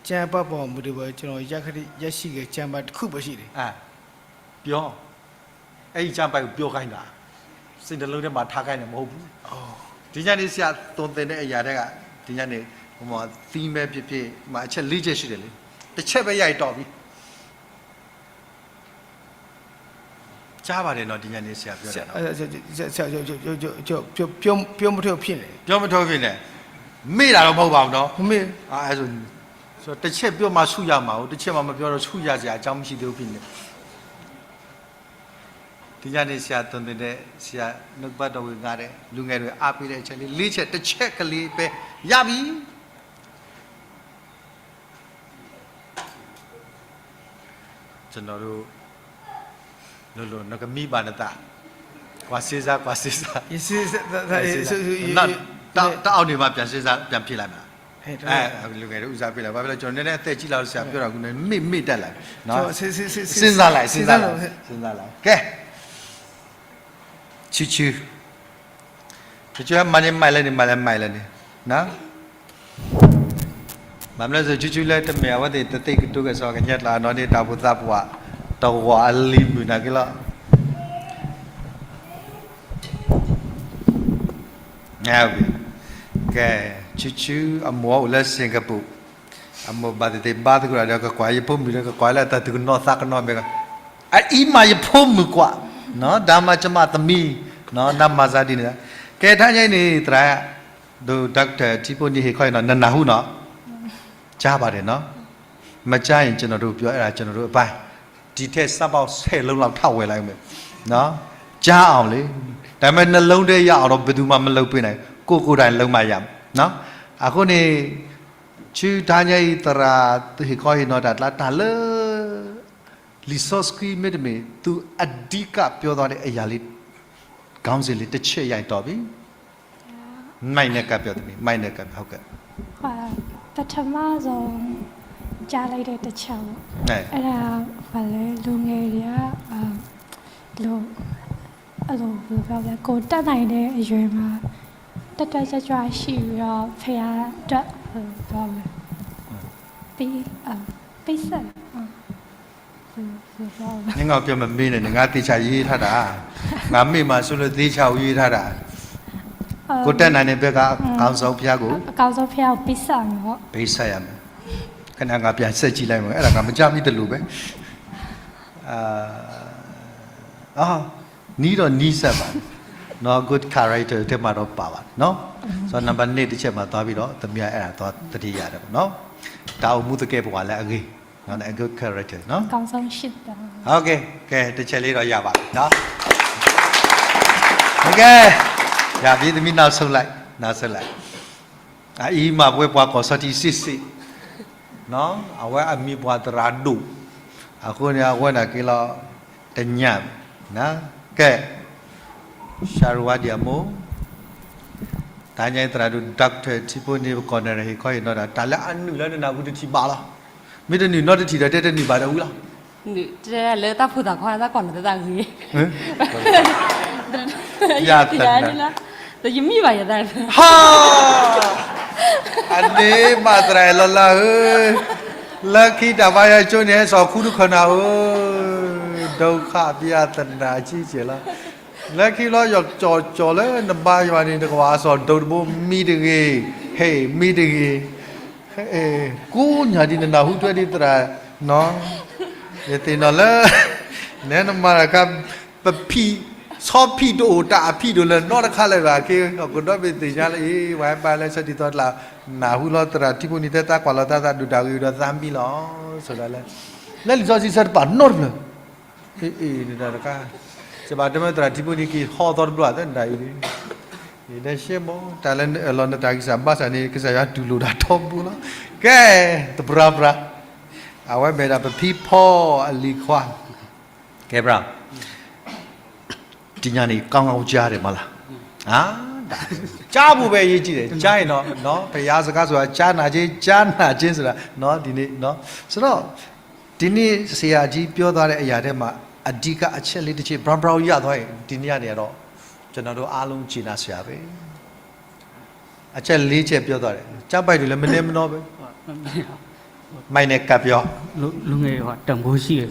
ကျမ်းပိုင်းပေါ်မူတည်ပေါ့ ကျွန်တော်ရခဲ့ရရှိခဲ့ကျမ်းပိုင်းတစ်ခုပဲရှိတယ် ပြော အဲ့ဒီကျမ်းပိုင်းကိုပြောခိုင်းတာ စိတ်နှလုံးထဲမှာထားခိုင်းတယ်မဟုတ်ဘူး ဒီညနေဆရာသွန်သင်တဲ့အရာတွေကဒီညနေဟိုမှာ theme ပဲဖြစ်ဖြစ်မှာအချက်လေးချက်ရှိတယ်လေတစ်ချက်ပဲရရင်တော်ပြီ ကြားပါတယ်နော်ဒီညနေဆရာပြောတယ်နော် ပြောပြောပြောပြောမထုတ်ဖြစ်နေ ပြောမထုတ်ဖြစ်နေမေ့တာတော့မဟုတ်ပါဘူးနော်မေ့ အဲဆိုဆိုတစ်ချက်ပြောမှဆူရမှာဟုတ်တစ်ချက်မှမပြောတော့ဆူရစရာအကြောင်းမရှိသေးဘူးဖြစ်နေဒီညနေဆရာသွန်သင်တဲ့ဆရာနှုတ်ပတ်တော်ဝင်ငါတဲ့လူငယ်တွေအားပေးတဲ့အချက်လေးလေးချက်တစ်ချက်ကလေးပဲရပြီ ကျွန်တော်တို့လို့လို့နကမီးပါနသးကွာစေးစားကွာစေးစား တအောက်နေမှာပြန်စေးစားပြန်ဖြေလိုက်မလားအဲလူငယ်တို့ဦးစားပေးလိုက်ဘာဖြစ်လဲကျွန်တော်နည်းနည်းအသက်ကြီးလာလို့ဆရာပြောတာကမေ့မေ့တက်လာနော်စဉ်းစားလိုက်စဉ်းစားလိုက်စဉ်းစားလိုက်ကဲချီချီ ကကမၤန့ၢ်မၤလဲၣ်န့ၣ်မၤလဲၣ်မၤလဲၣ်န့ၣ် မၤမလဲၣ်စ့ၢ်ကီးလၢတမ့ၢ်အဝဲသ့ၣ်တသ့ကတိၤကစီၣ်ကညါတလးနီၢ်န့ၣ်တၢ်ဖိသၣ်ပှၢ် တဂီၤအလံၤမုၢ်နာ်က့လီၤ ကဲ ဆူဆူအမိၢ်အိၣ်လၢ Singapore အမိၢ်ဘၣ်သ့ၣ်သ့ၣ်ဘါသကိးဒီးကကွၢ်ယဖိမုၣ်ဒီးကကွၢ်လၢတၢ်သူၣ်ကနိးသးကနိးမ့ၢ် အအံၤမးယဖိမုၣ်ကွၢ် ဒါမၤကမၣ်သမံ နမၤစၢ်ဒ်န့ၣ် ကဲထါညါအံၤန့ၣ် သရၣ် ဒိ Doctor ထံဖိန့ၣ်ဟ့ၣ်ခီအံၤနီၤ နနၢ်ဟူနီၤ ကြားပါတယ်နော် မကြားရင်ကျွန်တော်တို့ပြောအဲ့ဒါကျွန်တော်တို့အပိုင်း ဒီထက်စာပေါင်းဆယ်လုံးလောက်ထပ်ဝယ်လိုက်မယ်နော် ကြားအောင်လေ ဒါပေမဲ့နှလုံးထဲရအောင်တော့ဘယ်သူမှမလုပ်ပေးနိုင်ကိုယ်ကိုယ်တိုင်လုပ်မှရမယ်နော် အခုနေ ဆူတဟါညါအံၤသရၣ်ဟ့ၣ်ခီဟ့ၣ်နီၤတၢ်ကျါတၢ်လၢ လံာ်စီဆှံမ့တမ့ၢ် သူအဓိကပြောသွားတဲ့အရာလေး ခေါင်းစဉ်လေးတစ်ချက်ရိုက်တော့ပြီ မိုက်နဲ့ကပ်ပြောသမီးမိုက်နဲ့ကပ်ဟုတ်ကဲ့ ပထမဆုံးကြားလိုက်တဲ့တစ်ချက်ပေါ့အဲအဲ့ဒါဘာလဲလူငယ်တွေကအာလို့အဲ့လိုဘယ်လိုပြောလဲကိုယ်တတ်နိုင်တဲ့အရွယ်မှာတက်တက်ကြွကြွရှိပြီးတော့ဖခင်အတွက်ဘယ်လိုပြောလဲပေးအာပေးဆက်အာဘယ်လိုပြောလဲ နင်ငါ့ကိုပြောမမေးနဲ့နင်ငါသေချာရေးထားတာငါမေ့မှာစိုးလို့သေချာကိုရေးထားတာကိုတက်နိုင်တဲ့ဘက်ကအကောင်းဆုံးဘုရားကိုအကောင်းဆုံးဘုရားကိုပေးဆက်ရမယ်ပေါ့ပေးဆက်ရမယ်ခဏငါပြန်ဆက်ကြည့်လိုက်မယ်အဲ့ဒါငါမကြမိတလို့ပဲအာအာနီးတော့နီးစပ်ပါနော် good character ထဲမှာတော့ပါပါနော်ဆိုတော့ number နှစ်တစ်ချက်မှာသွားပြီးတော့သမီးအဲ့ဒါသွားတတိရတယ်ပေါ့နော်တာအုံမူသကဲပဝါလည်းအဂေးနော် good character နော်ကောင်းဆုံးရှိတယ် okay ကဲတစ်ချက်လေးတော့ရပါပြီနော် okay ရပြီသမီးနောက်ဆုံးလိုက်နောက်ဆုံးလိုက်အအီးမပွဲပွားကော်စော်တီစစ်စစ်နော်အဝဲအမီပွားသရၣ်ဒိၣ်အခုနေအဝဲနာ်က့လီၤတညၣ်နကဲ ရှာရဝါဒီအမိၢ် တၢ်ညါသရၣ်ဒိၣ် doctor ထံဖိန့ၣ်ပကီၢ်နရဟ့ၣ်ခီဟ့ၣ်နီၤတၢ် တၢ်လၢအနုာ်လၢနနၢ်ဟူတထံၣ်ဘၣ်လီၤ. မ့ၢ်တနုာ်နီတထံၣ်ဒီးတဲတနုာ်ဘၣ်ဒီးဝံၤလီၤ. တဲလၢတၢ်ဖိသၣ်ခွါတၢ်ကွၢ်လီၤတၢ်ဂ့ၤ ယသန ယမ့ၢ်ဘၣ်ယသန ဟါ အန့ၣ်မၤသရၣ်အဲၣ်လီၤလၢဧၢ လၢခံတၢ်ဘါယွၤကၠိန့ၣ်ဟဲစိာ်ခူတခၢၣ်နၤဧၢ ဒုက္ခပြဿနာကြီးကျယ်လီၤ လၢခံလီၤယကၠီၤကၠီၤလၢနဘါယွၤန့ၣ်တကဝၢ်အစီၣ်ဒိၣ်တဘိမံတဂ့ၤ ဟဲမံတဂ့ၤ ကိးညါဒ်နနၢ်ဟူထွဲဒ်သရၣ်နီၤ ယသ့ၣ်နီၣ်လၢ နဲနမၤတခါ ပဖံး ဆီဖံးတအိၣ်တၢ်အဖံးဒိၣ်လၢနီတခါလၢၤဘၣ် က့ၤကဒီးပသ့ၣ်ညါလၢအံၤ ဝဲပၢ်လၢဆၢဒ်သိးတလၢ် နၢ်ဟူလီၤသရၣ်ထံဖိန့ၣ်တဲသးကွၢ်လီၤသးသးဒုၣ်တၢ်ဂ့ၤဒီးသးမံလီၤ ဆိဒၣ်လဲၣ် လၢလံာ်စီဆှံဆၢတပာ်နီတဖျၢၣ် အ့ၣ် နတၢ်တခါ စဘၣ်တမၢသရၣ်ထံဖိန့ၣ်က့ၤဟီသီတဘျီသဲနတၢ်အံၤ ယဒဲရှဲမီၢ် တၢ်လၢနအၢၣ်လီၤနတၢ်ကစၢ်ဘၣ်ဆၣ်န့ၣ် ကစၢ်ယွၤတူၢ်လိာ်တၢ်ထီဘိလီၤ ကဲ တဘြါဘြါ အဝဲမဲာ်ဒၣ်ပဖံဖီအလံၤခွါ ကဲဘြါ ဒီညနေကောင်းကောင်းကြားတယ်မလား ကြားဖို့ပဲအရေးကြီးတယ်ကြားရင်တော့နော်ဘုရားစကားဆိုတာကြားနာခြင်းကြားနာခြင်းဆိုတာနော်ဒီနေ့နော်ဆိုတော့ဒီနေ့ဆရာကြီးပြောသွားတဲ့အရာထဲမှာ အဓိကအချက်လေးတစ်ချက် ဘြီဘြီယၢ်သွားရင် ဒီနေ့ကနေတော့ ကျွန်တော်တို့အားလုံးကျေနပ်စရာပဲ အချက်လေးချက်ပြောသွားတယ် ကြားပိုက်တွေလည်းမနှဲမနှောပဲ မိုက်နဲ့ကပ်ပြော လူငယ်ဆိုတာတန်ဖိုးရှိတယ်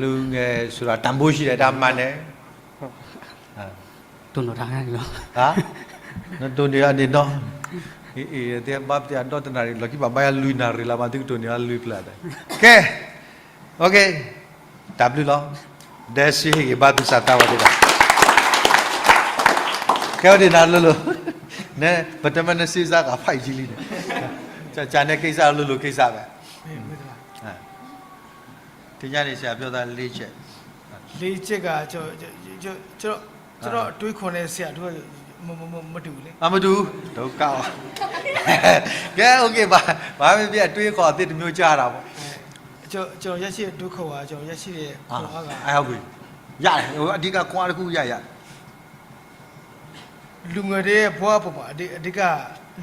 လူငယ်ဆိုတာတန်ဖိုးရှိတယ်ဒါမှန်တယ် တို့နော်ဒါငါနော် ဟာနတူနေရနေတော့အေးအေးတဲဘပ်တဲအတော့တနာရီလီကီဘဘယာလွီနာရီလာမတုကတူနေရလွီပလာတယ်ကဲ OK တၢ်ဘျုးလီၤ ဒဲစံဟ့ၣ်ဂ့ၤဘါသူစးတၢ်ဝဲဒၣ် ကဲဝဲဒၣ်နၤလိၤလိၤ နဲပတမ့ၢ်နစံစါကဖးယံလံန့ၣ် ကၢ်န့ၣ်ကိစ္စလိၤလိၤကိစ္စပဲ ဒီညနေဆရာပြောတာလေးချက် လေးချက်ကကျွန်တော်ကျွန်တော်ကျွန်တော်အတွေးခေါ်နဲ့ဆရာတို့မမမမတူဘူးလေ အမတူဘူးဒုက္ခပါကဲ OK ပါဘာပဲဖြစ်အတွေးခေါ်အသစ်တစ်မျိုးကြားတာပေါ့ကျွန်တော်ကျွန်တော်ရရှိတဲ့တွေးခေါ်ပါကျွန်တော်ရရှိတဲ့ခွန်အားကအဲဟုတ်ပြီရတယ်အဓိကခွန်အားတစ်ခုရရလူငယ်တွေဘဝပေါ်မှာအဓိအဓိက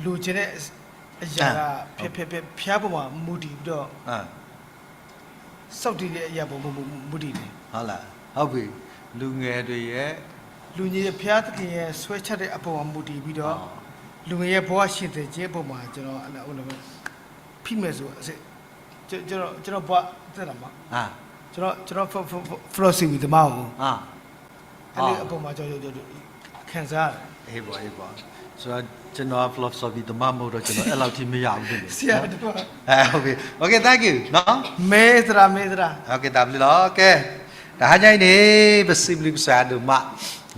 လူချင်တဲ့အရာကအာဖျက်ဖျက်ဖျက်ဖျားပေါ်မှာမူတည်ပြီးတော့အာစောင့်တည်တဲ့အရာပေါ်မူမူမူတည်တယ်ဟုတ်လားဟုတ်ပြီလူငယ်တွေရဲ့လူငယ်ဖျားသခင်ရဲ့ဆွဲချက်တဲ့အပေါ်မှာမူတည်ပြီးတော့အာလူငယ်ရဲ့ဘဝရှင်သန်ခြင်းအပေါ်မှာကျွန်တော်အဲ့လိုဖိမယ်ဆိုကျွန်တော်ကျွန်တော်ဘွားသက်တာမှာအာကျွန်တော်ကျွန်တော် philosophy သမားကိုအာအဲ့ဒီအပေါ်မှာကျွန်တော်ကျွန်တော်ခံစားရတယ်ဟေးပေါ့ဟေးပေါ့ဆိုတော့ကျွန်တော် philosophy သမားမဟုတ်တော့ကျွန်တော်အဲ့လောက်ထိမရဘူးဖြစ်နေဆရာတို့အဲ okay okay thank you နော်မေးသရာမေးသရာ okay တၢ်ဘျုးလီၤ okay တဟါညါအံၤန့ၣ်ပစံးဘျုးကစၢ်ဒိၣ်မး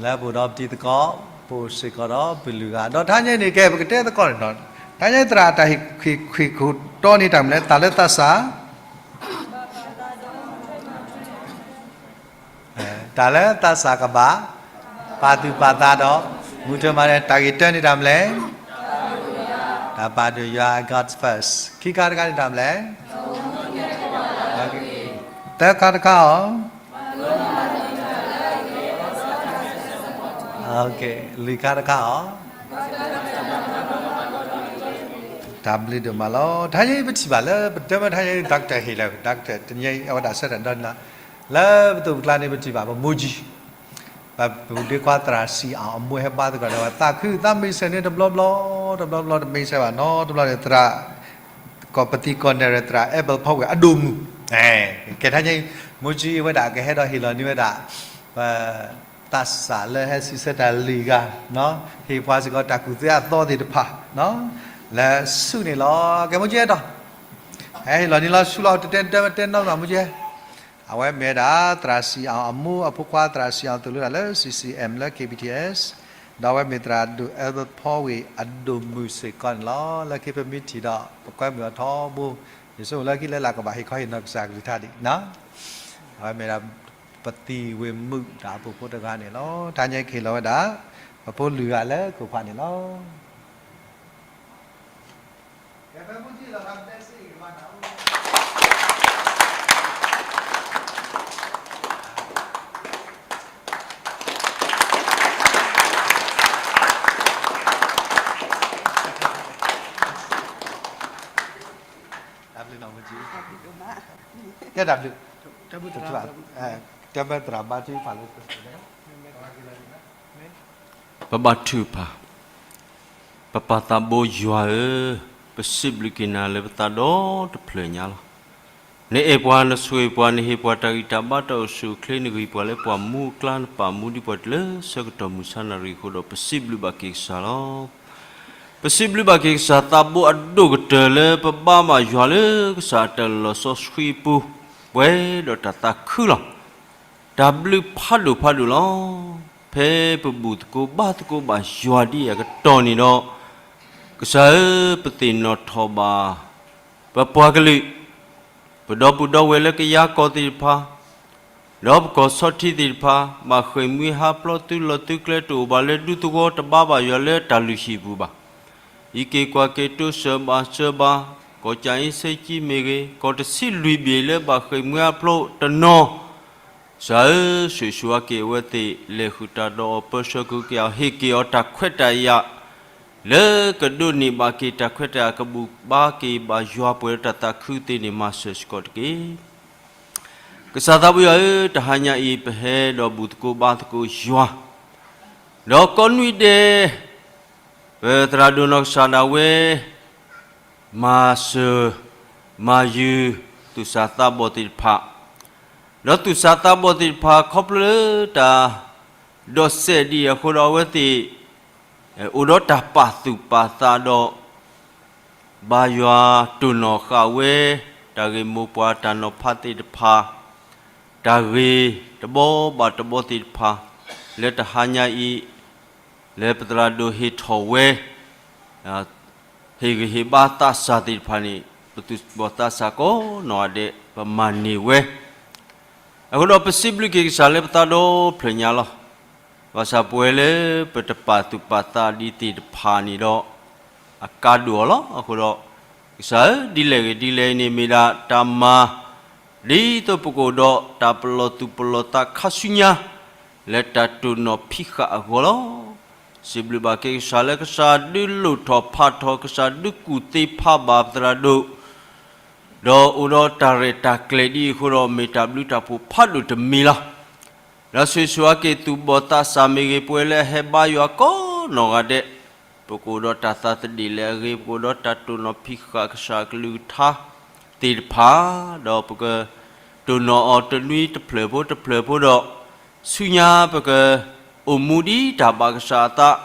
လၢပအိၣ်ဒီးပတံၤသကိး ပအိၣ်စ့ၢ်ကီးဒီးပလုၢ်ဂၤ ဒီးတဟါညါအံၤန့ၣ် ကဲ ပကတဲသကိးန့ၣ်ဒီး တဟါညါအံၤသရၣ်တၢ်ဟ့ၣ်ခွံခွံခိၣ်တီန့ၢ်တၢ်မနုၤလဲၣ် တၢ်လၢသးစၢ် တၢ်လၢသးစၢ်ကဘၣ် ပာ်သူၣ်ပာ်သးဒီး မုၢ်ထၢၣ်မၤန့ၣ် တၢ်ဂ့ၢ်တၢန့ၢ်တၢ်မနုၤလဲၣ် တၢ်ပာ်ဒိၣ်ယွၤ God's first ခံခါတခါန့ၣ်တၢ်မနုၤလဲၣ် သၢခါတခါအီၤ Okay လွံၢ်ခါတခါအီၤ တၢ်ဘျုးဒိၣ်မးလီၤ တဟါညါအံၤပထံၣ်ဘၣ်လၢ ပတဲမ့ၢ်တဟါညါအံၤ doctor ဟ့ၣ်လၢ doctor တနံၤအံၤ အဝဲဒၣ်ဆၢထၢၣ်ဒီနံၤလီၤ လၢပသိးပကျါန့ၣ် ပထံၣ်ဘၣ်ပမိၢ်ကၠံ ပဒ့ခွါသရၣ်စံးအီၤ အမိၢ်ဟဲဘါသကိးဒီး သးခုသးမံဆၢၣ်န့ၣ်တဘျီဘျီ တဘျီဘျီတမံဆၢၣ်ဘၣ်နီတဘျီန့ၣ် သရၣ် ကီၢ်ပသံၣ်ကီၢ်နဲၣ်ရဲၣ်သရၣ် Abel ဖီဝဲၢ်အဒိၣ်မုၢ် ကဲထါညါအံၤ မိၢ်ကၠံအဝဲဒၣ်ကဟဲဒီးဟ့ၣ်လီၤန့ၢ်ဝဲဒၣ် ပ သးစၢ်လၢဟဲစံးဆၢတၢ်လံာ်ဂၤ ဟ့ၣ်ပှၤစ့ၢ်ကီးတၢ်ကူၣ်သ့အသီသ့ၣ်တဖၣ် လၢဆူန့ၣ်လီၤ ကဲမိၢ်ကၠံဒီး ဟဲဟ့ၣ်လီၤန့ၢ်လီၤဆူလီၤ တတဲတဲတဲနီၢ်နီၢ်မိၢ်ကၠံ အဝဲမ့ၢ်ဝဲဒၣ် သရၣ်စံးအီၤအမိၢ်အဖိခွါသရၣ်စံးအီၤသိၣ်လိတၢ်လၢ C C M လၢ K B T S ဒီးအဝဲမ့ၢ်သရၣ်ဒိၣ် Abel ဖီဝဲၢ်အဒိၣ်မုၢ်စ့ၢ်ကီးန့ၣ်လီၤ လၢခံပမ့ၢ်ထံၣ်ဒီး ပကွဲမုာ်အီၤထီဘိ ယဆိကမိၣ်လၢခံလၢလၢကဘၣ်ဟ့ၣ်ခီဟ့ၣ်နီၤကစၢ်ကလုၢ်ကထါဒံး အဝဲမ့ၢ်ဒၣ် ပသံၣ်ဝ့ၢ်မုၣ်တၢ်အိၣ်ဖှိၣ်ဖိတဂၤန့ၣ်လီၤ တဟါညါအံၤကဟ့ၣ်လီၤဝဲဒၣ် ပဖိလုၢ်ဂၤလၢခိၣ်ဖးန့ၣ်လီၤ တၢ်ဘျုးနီၢ်မုၢ်ကၠံ ကဲတၢ်ဘျုး တၢ်ဘျုးသရၣ် တၢ်ဘျုးသရၣ်ဘါထုကဖၣ်လၢ ပဘါထုကဖၣ်, ပပၢ်သးဘိယွၤဧၢ, ပစံးဘျုးက့ၤနၤလၢပသးဒီတဖျၢၣ်ညါလီၤ. နအဲၣ်ပှၤ, နဆိၣ်ဂ့ၤပှၤ, နဟ့ၣ်ပှၤတၢ်ဂံၢ်တၢ်ဘါတၢ်အိၣ်ဆူၣ်အိၣ်ချ့, နဂံၢ်ပှၤလၢပှၤမူအကျါ, နပာ်မူဒံးပှၤတုၤလၢဆၢကတီၢ်မုၢ်ဆါနၣ်ရံၣ်အဃိဒီး ပစံးဘျုးဘၣ်က့ၤကစၢ်လီၤ. ပစံးဘျုးဘၣ်က့ၤကစၢ်သးဘိအဒိၣ်ကတၢၢ်လၢပဘါဘၣ်ယွၤလၢကစၢ်အတၢ်လီၤဆီဆှံအပူၤ, ပှဲၤဒီးတၢ်သးခုလီၤ. တၢ်ဘျုးဖးဒိၣ်ဖးဒိၣ်လီၤ. ဖဲပဘူၣ်သကိးဘါသကိးဘၣ်ယွၤဒ်အံၤအကတီၢ်န့ၣ်ဒီး, ကစၢ်ဧၢ, ပသ့ၣ်နီၣ်ထီၣ်ဘၣ် ပပှၤကလုာ်, ပဒီပုၢ်ဒီဝဲၢ်လၢကယၤကီၢ်သ့ၣ်တဖၣ်, ဒီးပကီၢ်ဆီထံသ့ၣ်တဖၣ်, ဘၣ်ဃ့ၢ်မှံဟးဖျိးသုးလီၢ်သုးကျဲတအိၣ်ဘၣ်လၢဒူသဝီတဘါဘၣ်ယွၤလၢတၢ်လုၢ်ဟံၣ်ပူၤဘၣ်. အံးက့ၤကွၢ်က့ၤတိစၢၤဘၣ်စၢၤဘၣ်, ကီၢ်ကၠၣ်အ့စ့ကၠံမ့ၢ်ဂ့ၤ, ကီၢ်တဆံလွံၢ်ဘ့ၣ်လၢဘၣ်ဃ့ၢ်မှံဟးဖျိးတနီၤ ကစၢ်ဧၢ, ဆိၣ်ဂ့ၤဆိၣ်ဝါက့ၤအဝဲသ့ၣ်, လဲၤဃုာ်တၢ်ဒီးအီၤပၢဆှၢက့ၤအီၤ, ဟ့ၣ်က့ၤအီၤတၢ်ခွဲးတၢ်ယာ် လၢကဒိးန့ၢ်ဘၣ်က့ၤတၢ်ခွဲးတၢ်ယာ်ကဘူၣ်ဘါက့ၤဘၣ်ယွၤပှဲၤဒီးတၢ်သးခုသ့န့ၣ် မၤစၢၤစ့ၢ်ကီးတက့ၢ်. ကစၢ်သးဘိယွၤဧၢ, တဟါညါအံၤ ပဟဲဒီးဘူၣ်သကိးဘါသကိးယွၤ, ဒီးကိးနွံဒဲး ပသရၣ်ဒိၣ်နီၢ်ကစၢ်ဒၣ်ဝဲ မၤစၢၤမၤယုၤ သူၣ်စၢ်သးဘီၣ်သ့ၣ်တဖၣ်, ဒီးသူၣ်စၢ်သးဘီၣ်သ့ၣ်တဖၣ် ခီဖျိလၢတၢ်ဒိးစဲးဒ်အံၤအဃိဒီး အဝဲသ့ၣ် အိၣ်ဒီးတၢ်ပာ်သူၣ်ပာ်သးဒီး ဘါယွၤတိၢ်နီၣ်ဃာ်ဝဲ တၢ်ဂ့ၢ်မိၢ်ပှၢ်တၢ်နီၤဖးသ့ၣ်တဖၣ်, တၢ်ဂ့ၢ်တဘီဘၣ်တဘီသ့ၣ်တဖၣ် လၢတဟါညါအံၤ လၢပသရၣ်ဒိၣ်ဟ့ၣ်ထီၣ်ဝဲ ဟ့ၣ်ဂံၢ်ဟ့ၣ်ဘါသးစၢ်သ့ၣ်တဖၣ်န့ၣ် ပသူၣ်ဘီၣ်သးစၢ်ကိးနီၢ်ဂၤဒဲး ပမၤန့ၢ်ဝဲ အဃိဒီးပစံးဘျုးက့ၤကစၢ်လၢပသးဒီဖျၢၣ်ညါလီၤ. ဘၣ်ဆၣ်ပဝဲလၢပတပာ်သူၣ်ပာ်သးဒ်သ့ၣ်တဖၣ်န့ၣ်ဒီး အကါဒိၣ်အီၤလီၤ. အဃိဒီး ကစၢ်ဧၢ, ဒ်လဲၣ်ဂ့ၤဒ်လဲၣ်အံၤန့ၣ် မ့ၢ်ဒၣ်တၢ်မၤ ဒ်သိးပကအိၣ်ဒီးတၢ်ပလီၢ်သူၣ်ပလီၢ်သးခါဆူညါ လၢတၢ်တိၢ်နီၣ်ဖံးဃာ်အဂီၢ်လီၤ. စံးဘျုးဘၣ်က့ၤကစၢ်လၢကစၢ်ဒုးလိၣ်ထီၣ်ဖးထီၣ် ကစၢ်ဒုးကူၣ်သ့ဖးဘၣ်ပသရၣ်ဒိၣ် ဒီးအိၣ်ဒီးတၢ်ရဲၣ်တၢ်ကျဲၤဒ်အံၤအဃိဒီး မ့ၢ်တၢ်ဘျုးတၢ်ဖှိၣ်ဖးဒိၣ်တမံၤလီၤ. ဒီးဆိၣ်ဂ့ၤဆိၣ်ဝါက့ၤသူၣ်ဘီၣ်သးစၢ်မ့ၢ်ဂ့ၤ ပဝဲလၢအဟဲဘါယွၤကိးနီၢ်ဂၤဒဲး, ပကအိၣ်ဒီးတၢ်သးသဒ့ၣ်လၢအဂ့ၤ, ပကအိၣ်ဒီးတၢ်တိၢ်နီၣ်ဖံးဃာ်ကစၢ်အကလုၢ်ကထါသ့ၣ်တဖၣ်, ဒီးပကတိၢ်နီၣ်အီၤတနွံတဖျၢၣ်ဖိတဖျၢၣ်ဖိဒီး ဆူညါပကအိၣ်မူဒ်တၢ်ဘၣ်ကစၢ်အသး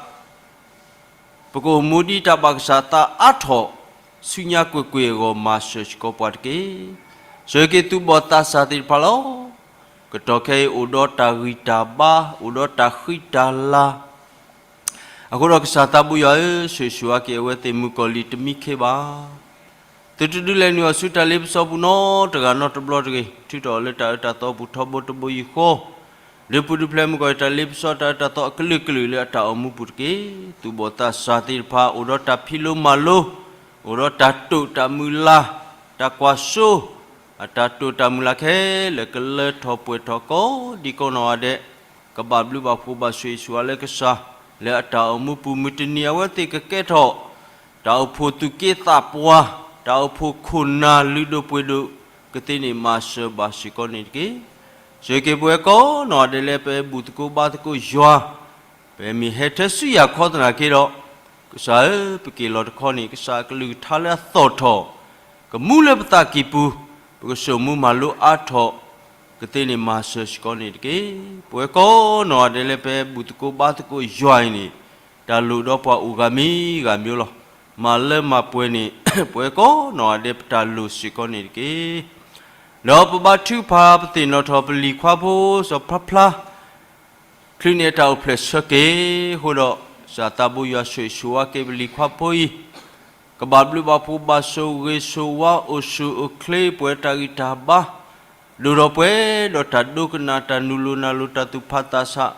ပကအိၣ်မူဒ်တၢ်ဘၣ်ကစၢ်သးအါထီၣ်, ဆူညါကွ့ၢ်ကွ့ၢ်အဂီၢ် မၤစၢၤစ့ၢ်ကီးပှၤတက့ၢ်. ဆိၣ်ဂ့ၤက့ၤသူၣ်ဘီၣ်သးစၢ်သ့ၣ်တဖၣ်လီၤ. ကတီၢ်ခဲအံၤအိၣ်ဒီးတၢ်ဂံၢ်တၢ်ဘါ, အိၣ်ဒီးတၢ်ဃံတၢ်လၤ အဃိဒီးကစၢ်သးဘိယွၤဧၢ, ဆိၣ်ဂ့ၤဆိၣ်ဝါက့ၤအဝဲသ့ၣ်မုၣ်ကီၤလံၢ်တမံခ့ဘၣ်. သုတဒုးလဲၤနုာ်အီၤဆူတၢ်လ့ပစီပူၤနီတဂၤနီတဘျီတဂ့ၤ, ထုးထီၣ်အီၤလၢတၢ်အၢတၢ်သီအပူၤထီဘိတဘိယူၢ်ဃီ ဒုးပူၤဒုးဖျဲးမုၣ်ကီၤလံၢ်တၢ်လ့ပစီတၢ်အၢတၢ်သီအကလုာ်ကလုာ်လၢအတၢ်အိၣ်မူပူၤတက့ၢ်. သူၣ်ဘီၣ်သးစၢ်သ့ၣ်တဖၣ် အိၣ်ဒီးတၢ်ဖံးလိမၤလိ, အိၣ်ဒီးတၢ်တိာ်တၢ်မုၢ်လၢ်, တၢ်ကွၢ်စိ, အတၢ်တိာ်တၢ်မုၢ်လၢ်ခဲလၢာ် ကလၢထီၣ်ပှဲၤထီၣ်ကိးဒံကိးနီၢ်ဂၤဒဲး, ကဘၣ်ဘျုးဘၣ်ဖှိၣ်ဘၣ်ဆိၣ်ဂ့ၤဆိၣ်ဝါလၢကစၢ်, လၢအတၢ်အိၣ်မူပူၤမုၢ်တနံၤအဝဲသ့ၣ်ကကဲထီၣ် တၢ်အိၣ်ဖှိၣ်သူၣ်က့သးပှၢ်, တၢ်အိၣ်ဖှိၣ်ခိၣ်နၢ်လုၢ်ဒိၣ်ပှ့ၤဒိၣ်, ကသ့န့ၣ်မၤစၢၤဘၣ်စ့ၢ်ကီးန့ၣ်တက့ၢ်. ဆိၣ်ဂ့ၤက့ၤပဝဲကိးနီၢ်ဂၤဒဲးလၢပဘူၣ်သကိးဘါသကိးယွၤ, ပမ့ၢ်ဟဲထၢဆူယၤခီသနာ်က့ဒီး, ကစၢ်ဧၢ, ပက့ၤလီၤတခီန့ၣ် ကစၢ်အကလုၢ်ကထါလၢအသီၣ်ထီၣ်, ကမူလၢပသးကံၢ်ပူၤ, ပကဆိၣ်မူမၤလိအါထီၣ်, ကသ့န့ၣ်မၤစၢၤစ့ၢ်ကီးန့ၣ်တက့ၢ်. ပဝဲကိးနီၢ်ဂၤဒဲးလၢပဘူၣ်သကိးဘါသကိးယွၤအံၤန့ၣ်, တၢ်လိၣ်ဒီးပှၤအိၣ်ဂၤမံၤဂၤမံၤလီၤ. မၤလၢမၤပှဲၤန့ၣ်, ပဝဲကိးနီၢ်ဂၤဒဲးပတၢ်လိၣ်စ့ၢ်ကီးန့ၣ်တက့ၢ်. ဒီးပဘါထုကဖၣ်ပသ့ၣ်နီၣ်ထီၣ်ပလံၤခွါဖိစီၤဖျါဖျါ ချုးန့ၢ်တၢ်အိၣ်ဖျဲၣ်ဆၢက့ၤအဃိဒီး, ကစၢ်သးဘိယွၤဆိၣ်ဂ့ၤဆိၣ်ဝါက့ၤပလံၤခွါဖိအံၤ, ကဘၣ်ဘျုးဘၣ်ဖှိၣ်ဘၣ်ဆိၣ်ဂ့ၤဆိၣ်ဝါအိၣ်ဆူၣ်အိၣ်ချ့ပှဲၤတၢ်ဂံၢ်တၢ်ဘါ, ဒိၣ်ထီၣ်ပှဲၤဒီးတၢ်ဒိကနၣ်တၢ်နုာ်လိၤနၢ်လိၤတၢ်သူၣ်ဖးသးဆး,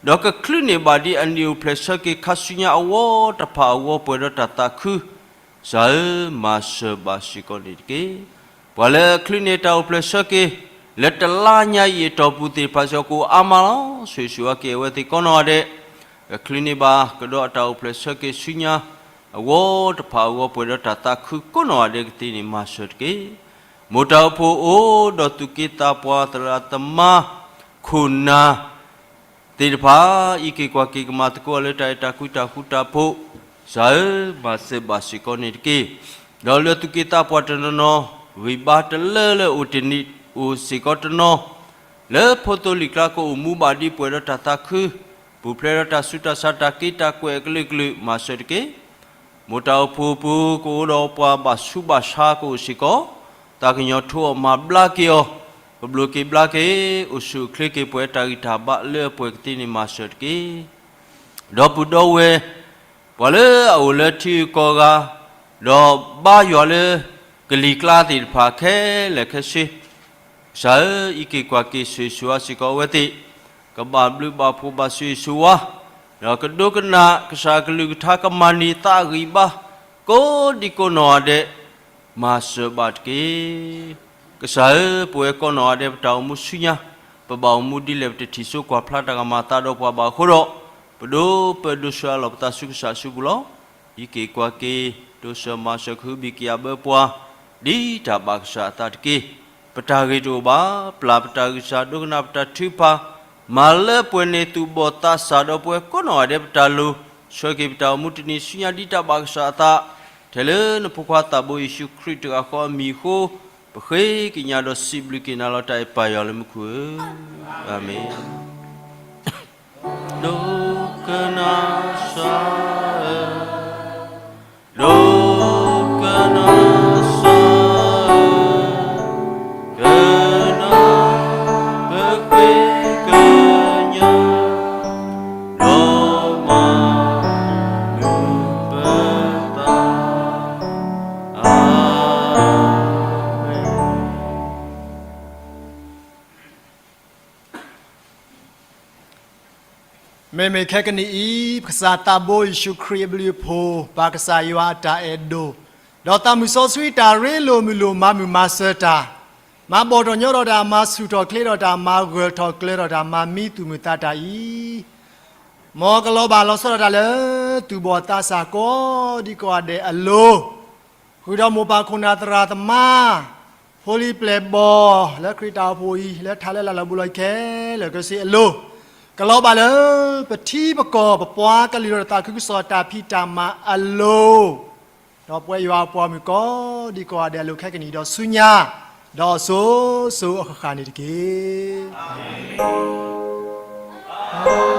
ဒီးကချုးန့ၢ်ဘၣ်ဒ်အနံၣ်အိၣ်ဖျဲၣ်ဆၢက့ၤခါဆူညါအဝီတဖၣ်အဂီၢ်ပှဲၤဒီးတၢ်သးခု ကစၢ်ဧၢ, မၤစၢၤဘၣ်စ့ၢ်ကီးန့ၣ်တက့ၢ်. ပှၤလၢအချုးန့ၢ်တၢ်အိၣ်ဖျဲၣ်ဆၢက့ၤ လၢတလါညါအံၤအတီၢ်ပူၤသ့ၣ်တဖၣ်စ့ၢ်ကီး ကအါမးလီၤ. ဆိၣ်ဂ့ၤဆိၣ်ဝါက့ၤအဝဲသ့ၣ်ကိးနီၢ်ဂၤဒဲး, ကချုးန့ၢ်ဘၣ်ကဒီးအတၢ်အိၣ်ဖျဲၣ်ဆၢက့ၤဆူညါ အဂီၢ်တဖၣ်အဂီၢ်ပှဲၤဒီးတၢ်သးခုကိးနီၢ်ဂၤဒဲးကသ့န့ၣ် မၤစၢၤတက့ၢ်. မိၢ်တၢ်အိၣ်ဖှိၣ်အိၣ်ဒီးသူၣ်က့သးပှၢ်သရၣ်သမါ ခိၣ်နၢ် သ့ၣ်တဖၣ် အံးက့ၤကွၢ်က့ၤကမၤသကိးအီၤလၢတၢ်အဲၣ်တၢ်ကွံတၢ်ဃူတၢ်ဖိး, ကစၢ်ဧၢ, မၤစၢၤဘၣ်စ့ၢ်ကီးန့ၣ်တက့ၢ်. ဒီးလၢသူၣ်က့သးပှၢ်တနီၤနီၤ ဂံၢ်ဘါတလၢလၢအိၣ်တ့ၢ်အိၣ်စ့ၢ်ကီးတနီၤ, လၢဖိသိလံၤကျါကအိၣ်မူဘၣ်ဒ်ပှဲၤဒီးတၢ်သးခု, ပူၤဖျဲးဒီးတၢ်ဆူးတၢ်ဆါတၢ်က့တၢ်ကွဲးအကလုာ်ကလုာ် မၤစၢၤတက့ၢ်. မိၢ်တၢ်အိၣ်ဖှိၣ်ပူၤ ကအိၣ်ဒီးပှၤဘၣ်ဆူးဘၣ်ဆါကအိၣ်စ့ၢ်ကီး, သးကညီၤထိးအီၤမၤဘျါက့ၤအီၤ, ကဘျိးက့ၤဘျါက့ၤ, အိၣ်ဆူၣ်အိၣ်ချ့က့ၤပှဲၤတၢ်ဂံၢ်တၢ်ဘါလၢအပှဲၤကသ့န့ၣ်မၤစၢၤတက့ၢ်. ဒီပုၢ်ဒီဝဲၢ်, ပှၤလၢအအိၣ်လၢထံဂုၤကီၢ်ဂၤ, ဒီးဘါယွၤလၢကလံၤကျါသ့ၣ်တဖၣ်ခဲလၢာ်ခဲဆ့, ကစၢ်ဧၢ, အံးက့ၤကွၢ်က့ၤဆိၣ်ဂ့ၤဆိၣ်ဝါစ့ၢ်ကီးအဝဲသ့ၣ်, ကဘၣ်ဘျုးဘၣ်ဖှိၣ်ဘၣ်ဆိၣ်ဂ့ၤဆိၣ်ဝါ, ဒီးကဒိကနၣ်ကစၢ်အကလုၢ်ကထါ ကမၤန့ၢ်သးအဂံၢ်အဘါ, ကိးဒံကိးနီၢ်ဂၤဒဲး, မၤစၢၤဘၣ်တက့ၢ်. ကစၢ်ဧၢ, ပဝဲကိးနီၢ်ဂၤဒဲးပတၢ်အိၣ်မူဆူညါ, ပဘၣ်အိၣ်မူဒ်လဲၣ်ပတထံၣ်စိကွၢ်ဖျါတၢ်ကမၤအသးဒီးပှၤဘၣ်အဃိဒီး, ပဒိးပၢဒိးဆှၢအလီၢ်ပသးဆူကစၢ်အစုပူၤလီၤ. အံးက့ၤကွၢ်က့ၤ, တိစၢၤမၤစၢၤကဟုဘံၣ်ကယာ်ဘၢပှၤ, ဒ်တၢ်ဘၣ်ကစၢ်အသးတက့ၢ်. ပတၢ်ဂ့ၤတအိၣ်ဘၣ်, ပျၢ်ပတၢ်ဂံၢ်စၢ်, ဒိကနၣ်ပတၢ်ထုကဖၣ်, မၤလၢပှဲၤန့ၢ်သူၣ်ဘီၣ်သးစၢ်ဒီးပှၤကိးနီၢ်ဂၤဒဲးပတၢ်လိၤ, ဆှၢက့ၤပတၢ်အိၣ်မူတနံၤ ဆူညါဒ်တၢ်ဘၣ်ကစၢ်အသး, ထဲလၢနဖိခွါသးဘိယ့ၣ်ၡူးခရံာ်တဂၤဃီအမံၤအဃိ, ပဃ့ကညးဒီးစံးဘျုးက့ၤနၤလီၤ. တၢ်အဲၣ်ပၢ်ယွၤလၢမူခိၣ်ဧၢ, အၤမ့ၣ်. ဒိကနၣ်စၢ်ဧၢ, ဒိကနၣ်စၢ်ဧၢ, ကနၣ်ပဃ့ကညး, ဒီးမၤမုာ်ပသး, အၤမ့ၣ်. မ့မ့ၢ်ခဲကနံၣ်အံၤ, ပကစၢ်သးဘိယ့ၣ်ၡူးခရံာ်အဘျုးအဖှိၣ်, ပၢ်ကစၢ်ယွၤအတၢ်အဲၣ်ဒိၣ်, ဒီးသးမုၢ်စီဆှံတၢ်ရ့လိာ်မုာ်လိာ်မၤမုာ်မၤစၢၤတၢ်, မၤဘီၣ်ထီၣ်ညီထီၣ်တၢ်, မၤဆူၣ်ထီၣ်ချ့ထီၣ်တၢ်, မၤဂၢၢ်ထီၣ်ကျၢၤထီၣ်တၢ်, မၤမံသူၣ်မုာ်သးတၢ်အံၤ, မ်ကလီၤဘၣ်လီၤဆီဒၣ်တၢ်လၢ သူၣ်ဘီၣ်သးစၢ်ကိးဒံကိးဂၤဒဲးအလိၤ, ဃုာ်ဒီးမိၢ်ပၢ်ခိၣ်နၢ်သရၣ်သမါ, ဖိလံၤပျဲၢ်ဘီၣ်, လၢခရံာ်တၢ်အိၣ်ဖှိၣ်အံၤ, လၢထးလၢလာ်လၢာ်ဘူးလီၤခဲလၢာ်ခဲဆ့အလိၤ, ကလီၤဘၣ်လၢ ပထံပကီၢ်ပပှၤကလုာ်ဒီးသးခုကစီၣ်တၢ်ဖံးတၢ်မၤအလိၤ, ဒီးပဝဲယွၤအပှၤမုၣ်ကိးဒံကိးဂၤဒဲးအလိၤခဲကနံၣ်အံၤဒီးဆူညါ, ဒီးစိၤစိၤအဃၣ်ဃၣ်န့ၣ်တက့ၢ်.